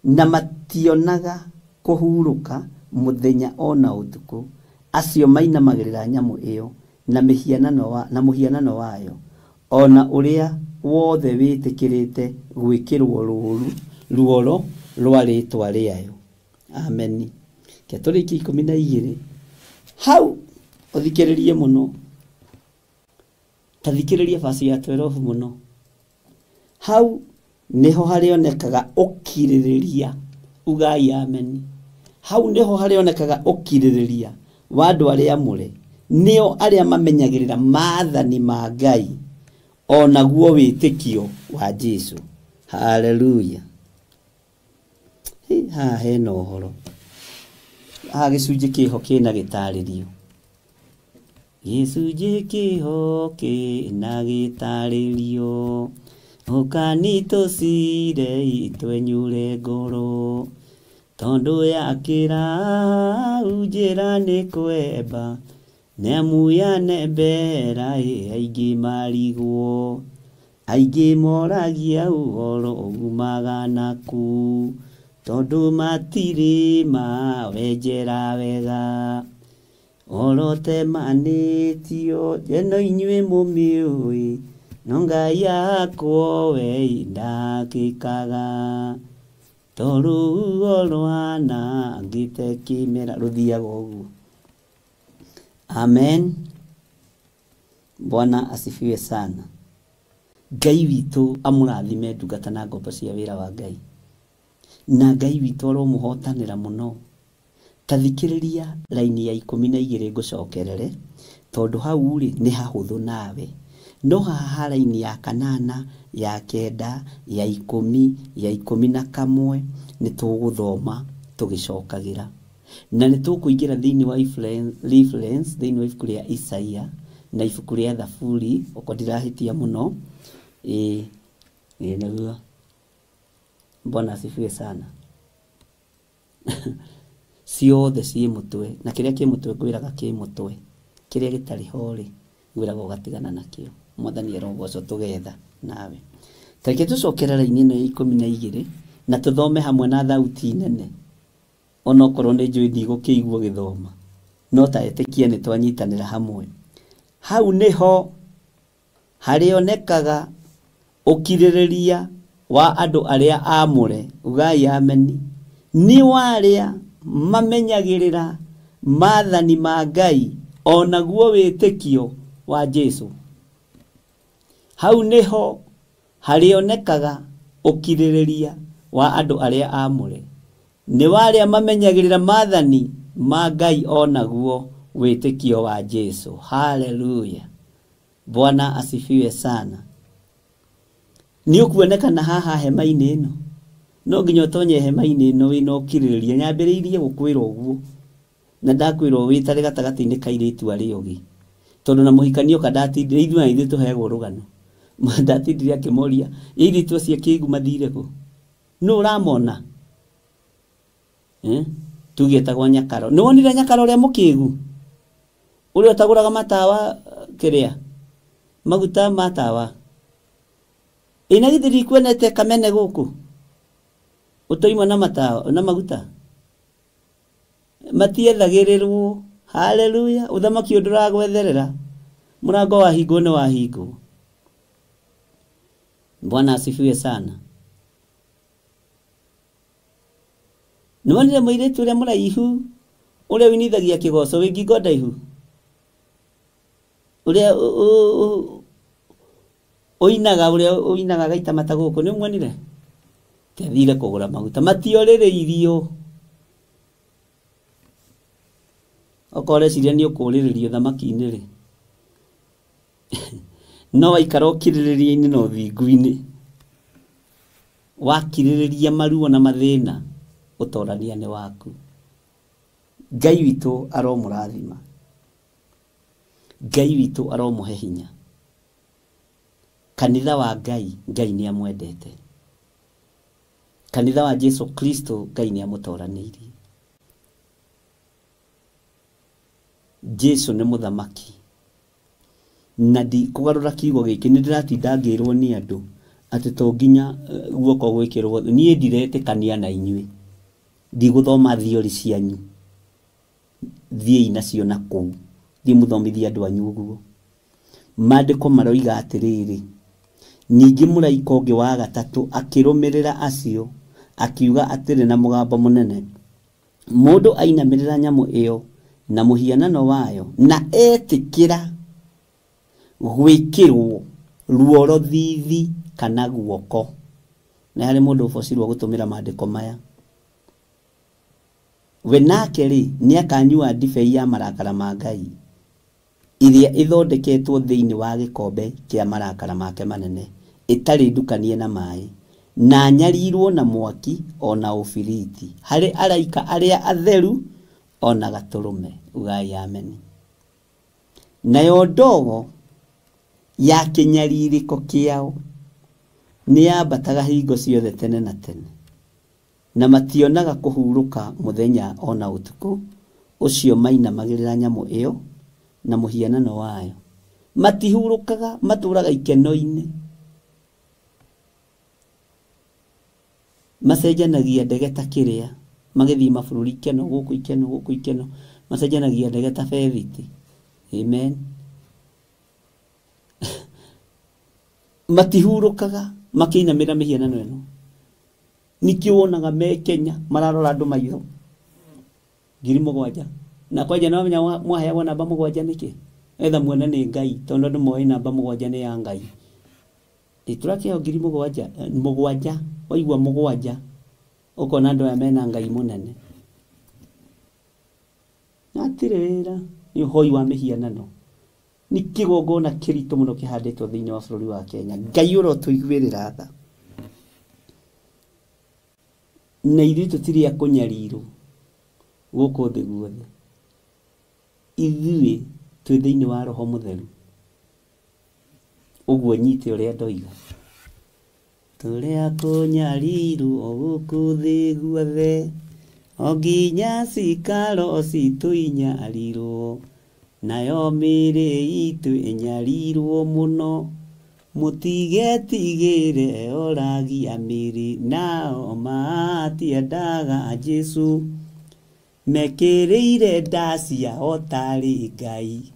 Speaker 5: na mationaga kũhurũka mũthenya ona ũtukũ, acio mainamagĩrĩra nyamũ ĩyo na mũhianano wayo ona ũrĩa wothe wĩtĩkĩrĩte gwĩkĩrwo ruoro rwa rĩtwa rĩayo. Ameni. Ke tũrĩkie 12 hau ũthikĩrĩrie mũno, ta thikĩrĩria verse ya 12 mũno. Hau nĩho harĩonekaga ũkirĩrĩria. Ugai ameni. Hau nĩho harĩonekaga ũkirĩrĩria wa andũ arĩa amũre, nĩo arĩa mamenyagĩrĩra maathani ma Ngai onaguo wĩtĩkio wa Jesũ. Haleluya. Haha hena ũhoro, haha gĩcunjĩ kĩho kĩna gĩtarĩrio, gĩcunjĩ kĩho kĩna gĩtarĩrio, ũkani tũcire twenyure ngoro, tondũ yakĩra njĩra nĩ kwemba, nĩamu yanembera aingĩ marigwo, aingĩ moragia ũhoro umaga naku, tondũ matirĩ mawenjera wega. Ũhoro temanĩtio eno inyuĩ mũmĩũĩ, no Ngai akwo we ndakĩkaga, tondũ ruo rwanangĩte kĩmera. Rũthiaga ũguo. Amen. Bwana asifiwe sana. Ngai witũ amũrathime ndungata na ngombo cia wĩra wa Ngai, na Ngai witũ aromũhotanĩra mũno. Ta thikĩrĩria raini ya 12 ngũcokerere, tondũ hau rĩ nĩ hahũthũ nawe. No haha ha raini ya 8, ya 9, ya 10, ya 11 nĩ tũgũthoma tũgĩcokagĩra, na nĩ tũkũingĩra thĩinĩ wa reference thĩinĩ wa ibuku rĩa Isaia na ibuku rĩa Thaburi, okorwo ndirahĩtia mũno. Ĩĩ nĩguo. Bwana asifiwe sana. Ciothe ciĩ mũtwe, na kĩrĩa kĩ mũtwe ngwĩraga kĩ mũtwe, kĩrĩa gĩtarĩ ho rĩ ngwĩraga ũgatigana nakĩo. Mwathani arogocwo tũgetha nawe. Tareke tũcokere raini ĩno ya 12 na tũthome hamwe na thauti nene. Onokorwo nĩ njũĩ ndigũkĩigua gĩthoma no ta ĩtĩkia nĩ twanyitanĩra hamwe. Hau nĩho harĩonekaga ũkirĩrĩria wa andũ arĩa aamũre, ugai ameni, nĩ warĩa mamenyagĩrĩra maathani ma Ngai onaguo wĩtĩkio wa Jesũ. Hau nĩho harĩonekaga ũkirĩrĩria wa andũ arĩa aamũre, nĩ warĩa mamenyagĩrĩra maathani ma Ngai onaguo wĩtĩkio wa Jesũ. Haleluya, Bwana asifiwe sana. Nĩ ũkuonekana haha hema-inĩ ĩno, no nginya ũtonye hema-inĩ ĩno wĩna ũkirĩrĩria. Nyambĩrĩirie gũkwĩra ũguo na ndakwĩrwo wĩtare gatagatĩ-inĩ ka airĩtu arĩa ũgĩ, tondũ na mũhikanio ka ndatindire ithuĩ na ithuĩ tũheagwo rũgano. Ndatindire akĩmoria airĩtu acio akĩgu mathire kũ, nũ ũramona? Tuge etagwo Nyakaro. Nĩ wonire Nyakaro ũrĩa mũkĩgu, ũrĩa ũtagũraga matawa kĩrĩa maguta ma tawa? Ĩ na githĩ ndikuonete kamene gũkũ ũtoima na matawa na maguta? Matiethagĩrĩrwo. Haleluya, ũthamaki ũyũ ndũragwetherera, mũrango wahingwo nĩ wahingwo. Bwana asifiwe sana. Nĩ wonire mũirĩtu ũrĩa mũraihu ũrĩa ũinithagia kĩgoco wĩ ngingo ndaihu, ũrĩa ũinaga, ũrĩa ũinaga gaita mata gũkũ, nĩ ũmuonire? Athire kũgũra maguta, matiorĩrĩirio. Okorwo ũreciria nĩ ũkũũrĩrĩrio thamaki-inĩ rĩ, no waikara ũkirĩrĩria-inĩ na ũthingu-inĩ, wakirĩrĩria maruo na mathĩna, ũtorania nĩ waku. Ngai witũ aromũrathima, Ngai witũ aromũhe hinya. Kanitha wa Ngai, Ngai nĩ amwendete. Kanitha wa Jesu Kristo, Ngai nĩ amũtoranĩirie. Jesu nĩ mũthamaki. Na ndikũgarũra kiugo gĩkĩ, nĩ ndĩratinda ngĩrwo nĩ andũ atĩ to nginya guoko gwĩkĩrwo. Niĩ ndiretĩkania na inyuĩ, ndigũthoma theory cianyu, thiĩi nacio na kũu, thiĩ mũthomithie andũ anyu ũguo. Maandĩko maroiga atĩrĩrĩ, ningĩ mũraika ũngĩ wa gatatũ akĩrũmĩrĩra acio, akiuga atĩrĩ na mũgambo mũnene, mũndũ ainamĩrĩra nyamũ ĩyo na mũhianano wayo na etĩkĩra gwĩkĩrwo ruoro thithi kana guoko. Na harĩ mũndũ ũbocirwo gũtũmĩra maandĩko maya, we nake rĩ nĩ akanyua ndibei ya marakara ma Ngai ĩrĩa ĩthondeketwo thĩinĩ wa gĩkombe kĩa marakara make manene, ĩtarĩ ndukanie na maĩ, na nyarirwo na mwaki ona ũbiriti, harĩ araika arĩa atheru ona gatũrũme. Ugai ameni. Nayo ndogo ya kĩnyarirĩko kĩao nĩ yambataga hingo ciothe tene na tene, na mationaga kũhurũka mũthenya ona ũtukũ ũcio mainamagĩrĩra nyamũ ĩyo na mũhianano wayo. Matihurũkaga, matũraga ikeno-inĩ, macenjanagia ndege ta kĩrĩa, magĩthiĩ mabũrũri ikeno gũkũ, ikeno gũkũ, ikeno, macenjanagia ndege ta bethiti. Amen. Matihurũkaga makĩinamĩra mĩhianano ĩno. Nĩkĩo wonaga me Kenya mararora andũ maitho 7,000. Na kwanja no menya mwaheagwo namba 7 nĩkĩ? Etha muone nĩ Ngai, tondũ andũ moĩ namba 7 nĩ ya Ngai. Tũrakĩheo 7,000, 7, waigua 7 ũkona andũ aya mena Ngai mũnene. Hatirĩ wĩra, nĩ ũhoi wa mĩhianano. Nĩ kĩgongona kĩritũ mũno kĩhandĩtwo thĩinĩ wa bũrũri wa Kenya. Ngai ũrotũiguĩrĩra tha. Na ithuĩ tũtirĩ a kũnyarirwo gũkũ thĩ guothe. Ithuĩ twĩ thĩinĩ wa Roho Mũtheru. Ũguo nyite ũrĩa ndoiga. Tũrĩ a kũnyarirwo gũkũ thĩ guothe, o nginya cikaro citũ inyarirwo, nayo mĩĩrĩ itũ ĩnyarirwo mũno. Mũtigetigĩre oragia mĩĩrĩ, nao matiendaga Jesũ. Mekĩrĩire nda ciao tarĩ Ngai.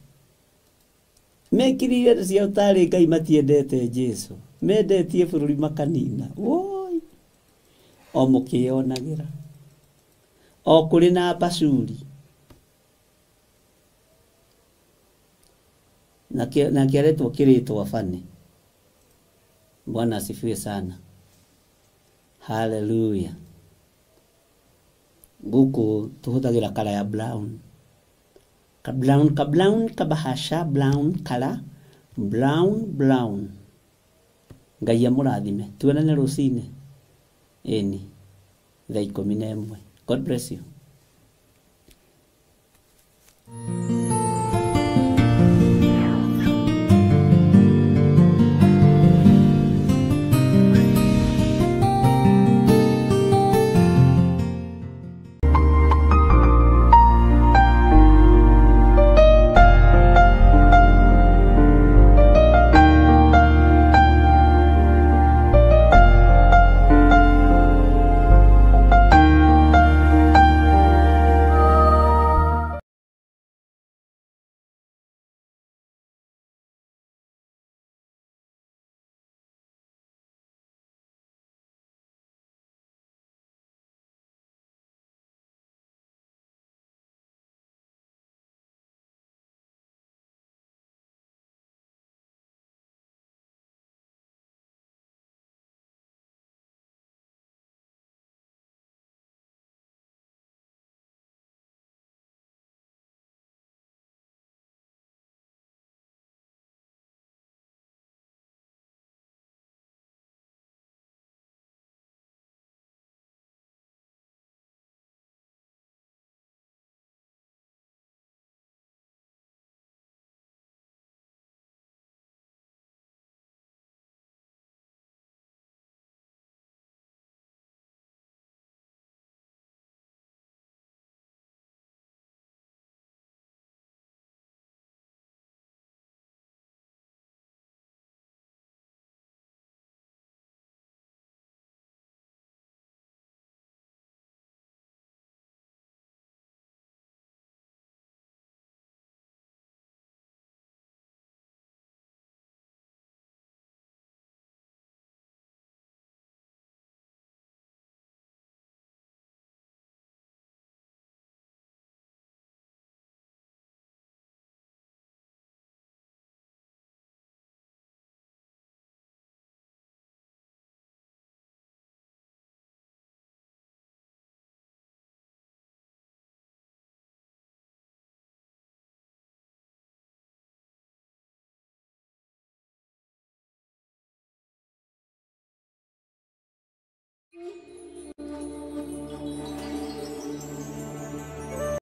Speaker 5: Mekĩrĩire nda ciao tarĩ Ngai, matiendete Jesu. Mendetie bũrũri makanina. Woi. O mũkĩyonagĩra. O kũrĩ na Bashuri. Na kĩaretwo kĩrĩtwa Bani. Bwana asifiwe sana. Hallelujah. Guku tuhuthagira kala ya brown. Ka brown, ka brown, ka bahasha brown, kala brown, brown. Ngai amũrathime. Tuonane rũcinĩ. Ĩni. Thaa 11. God bless you.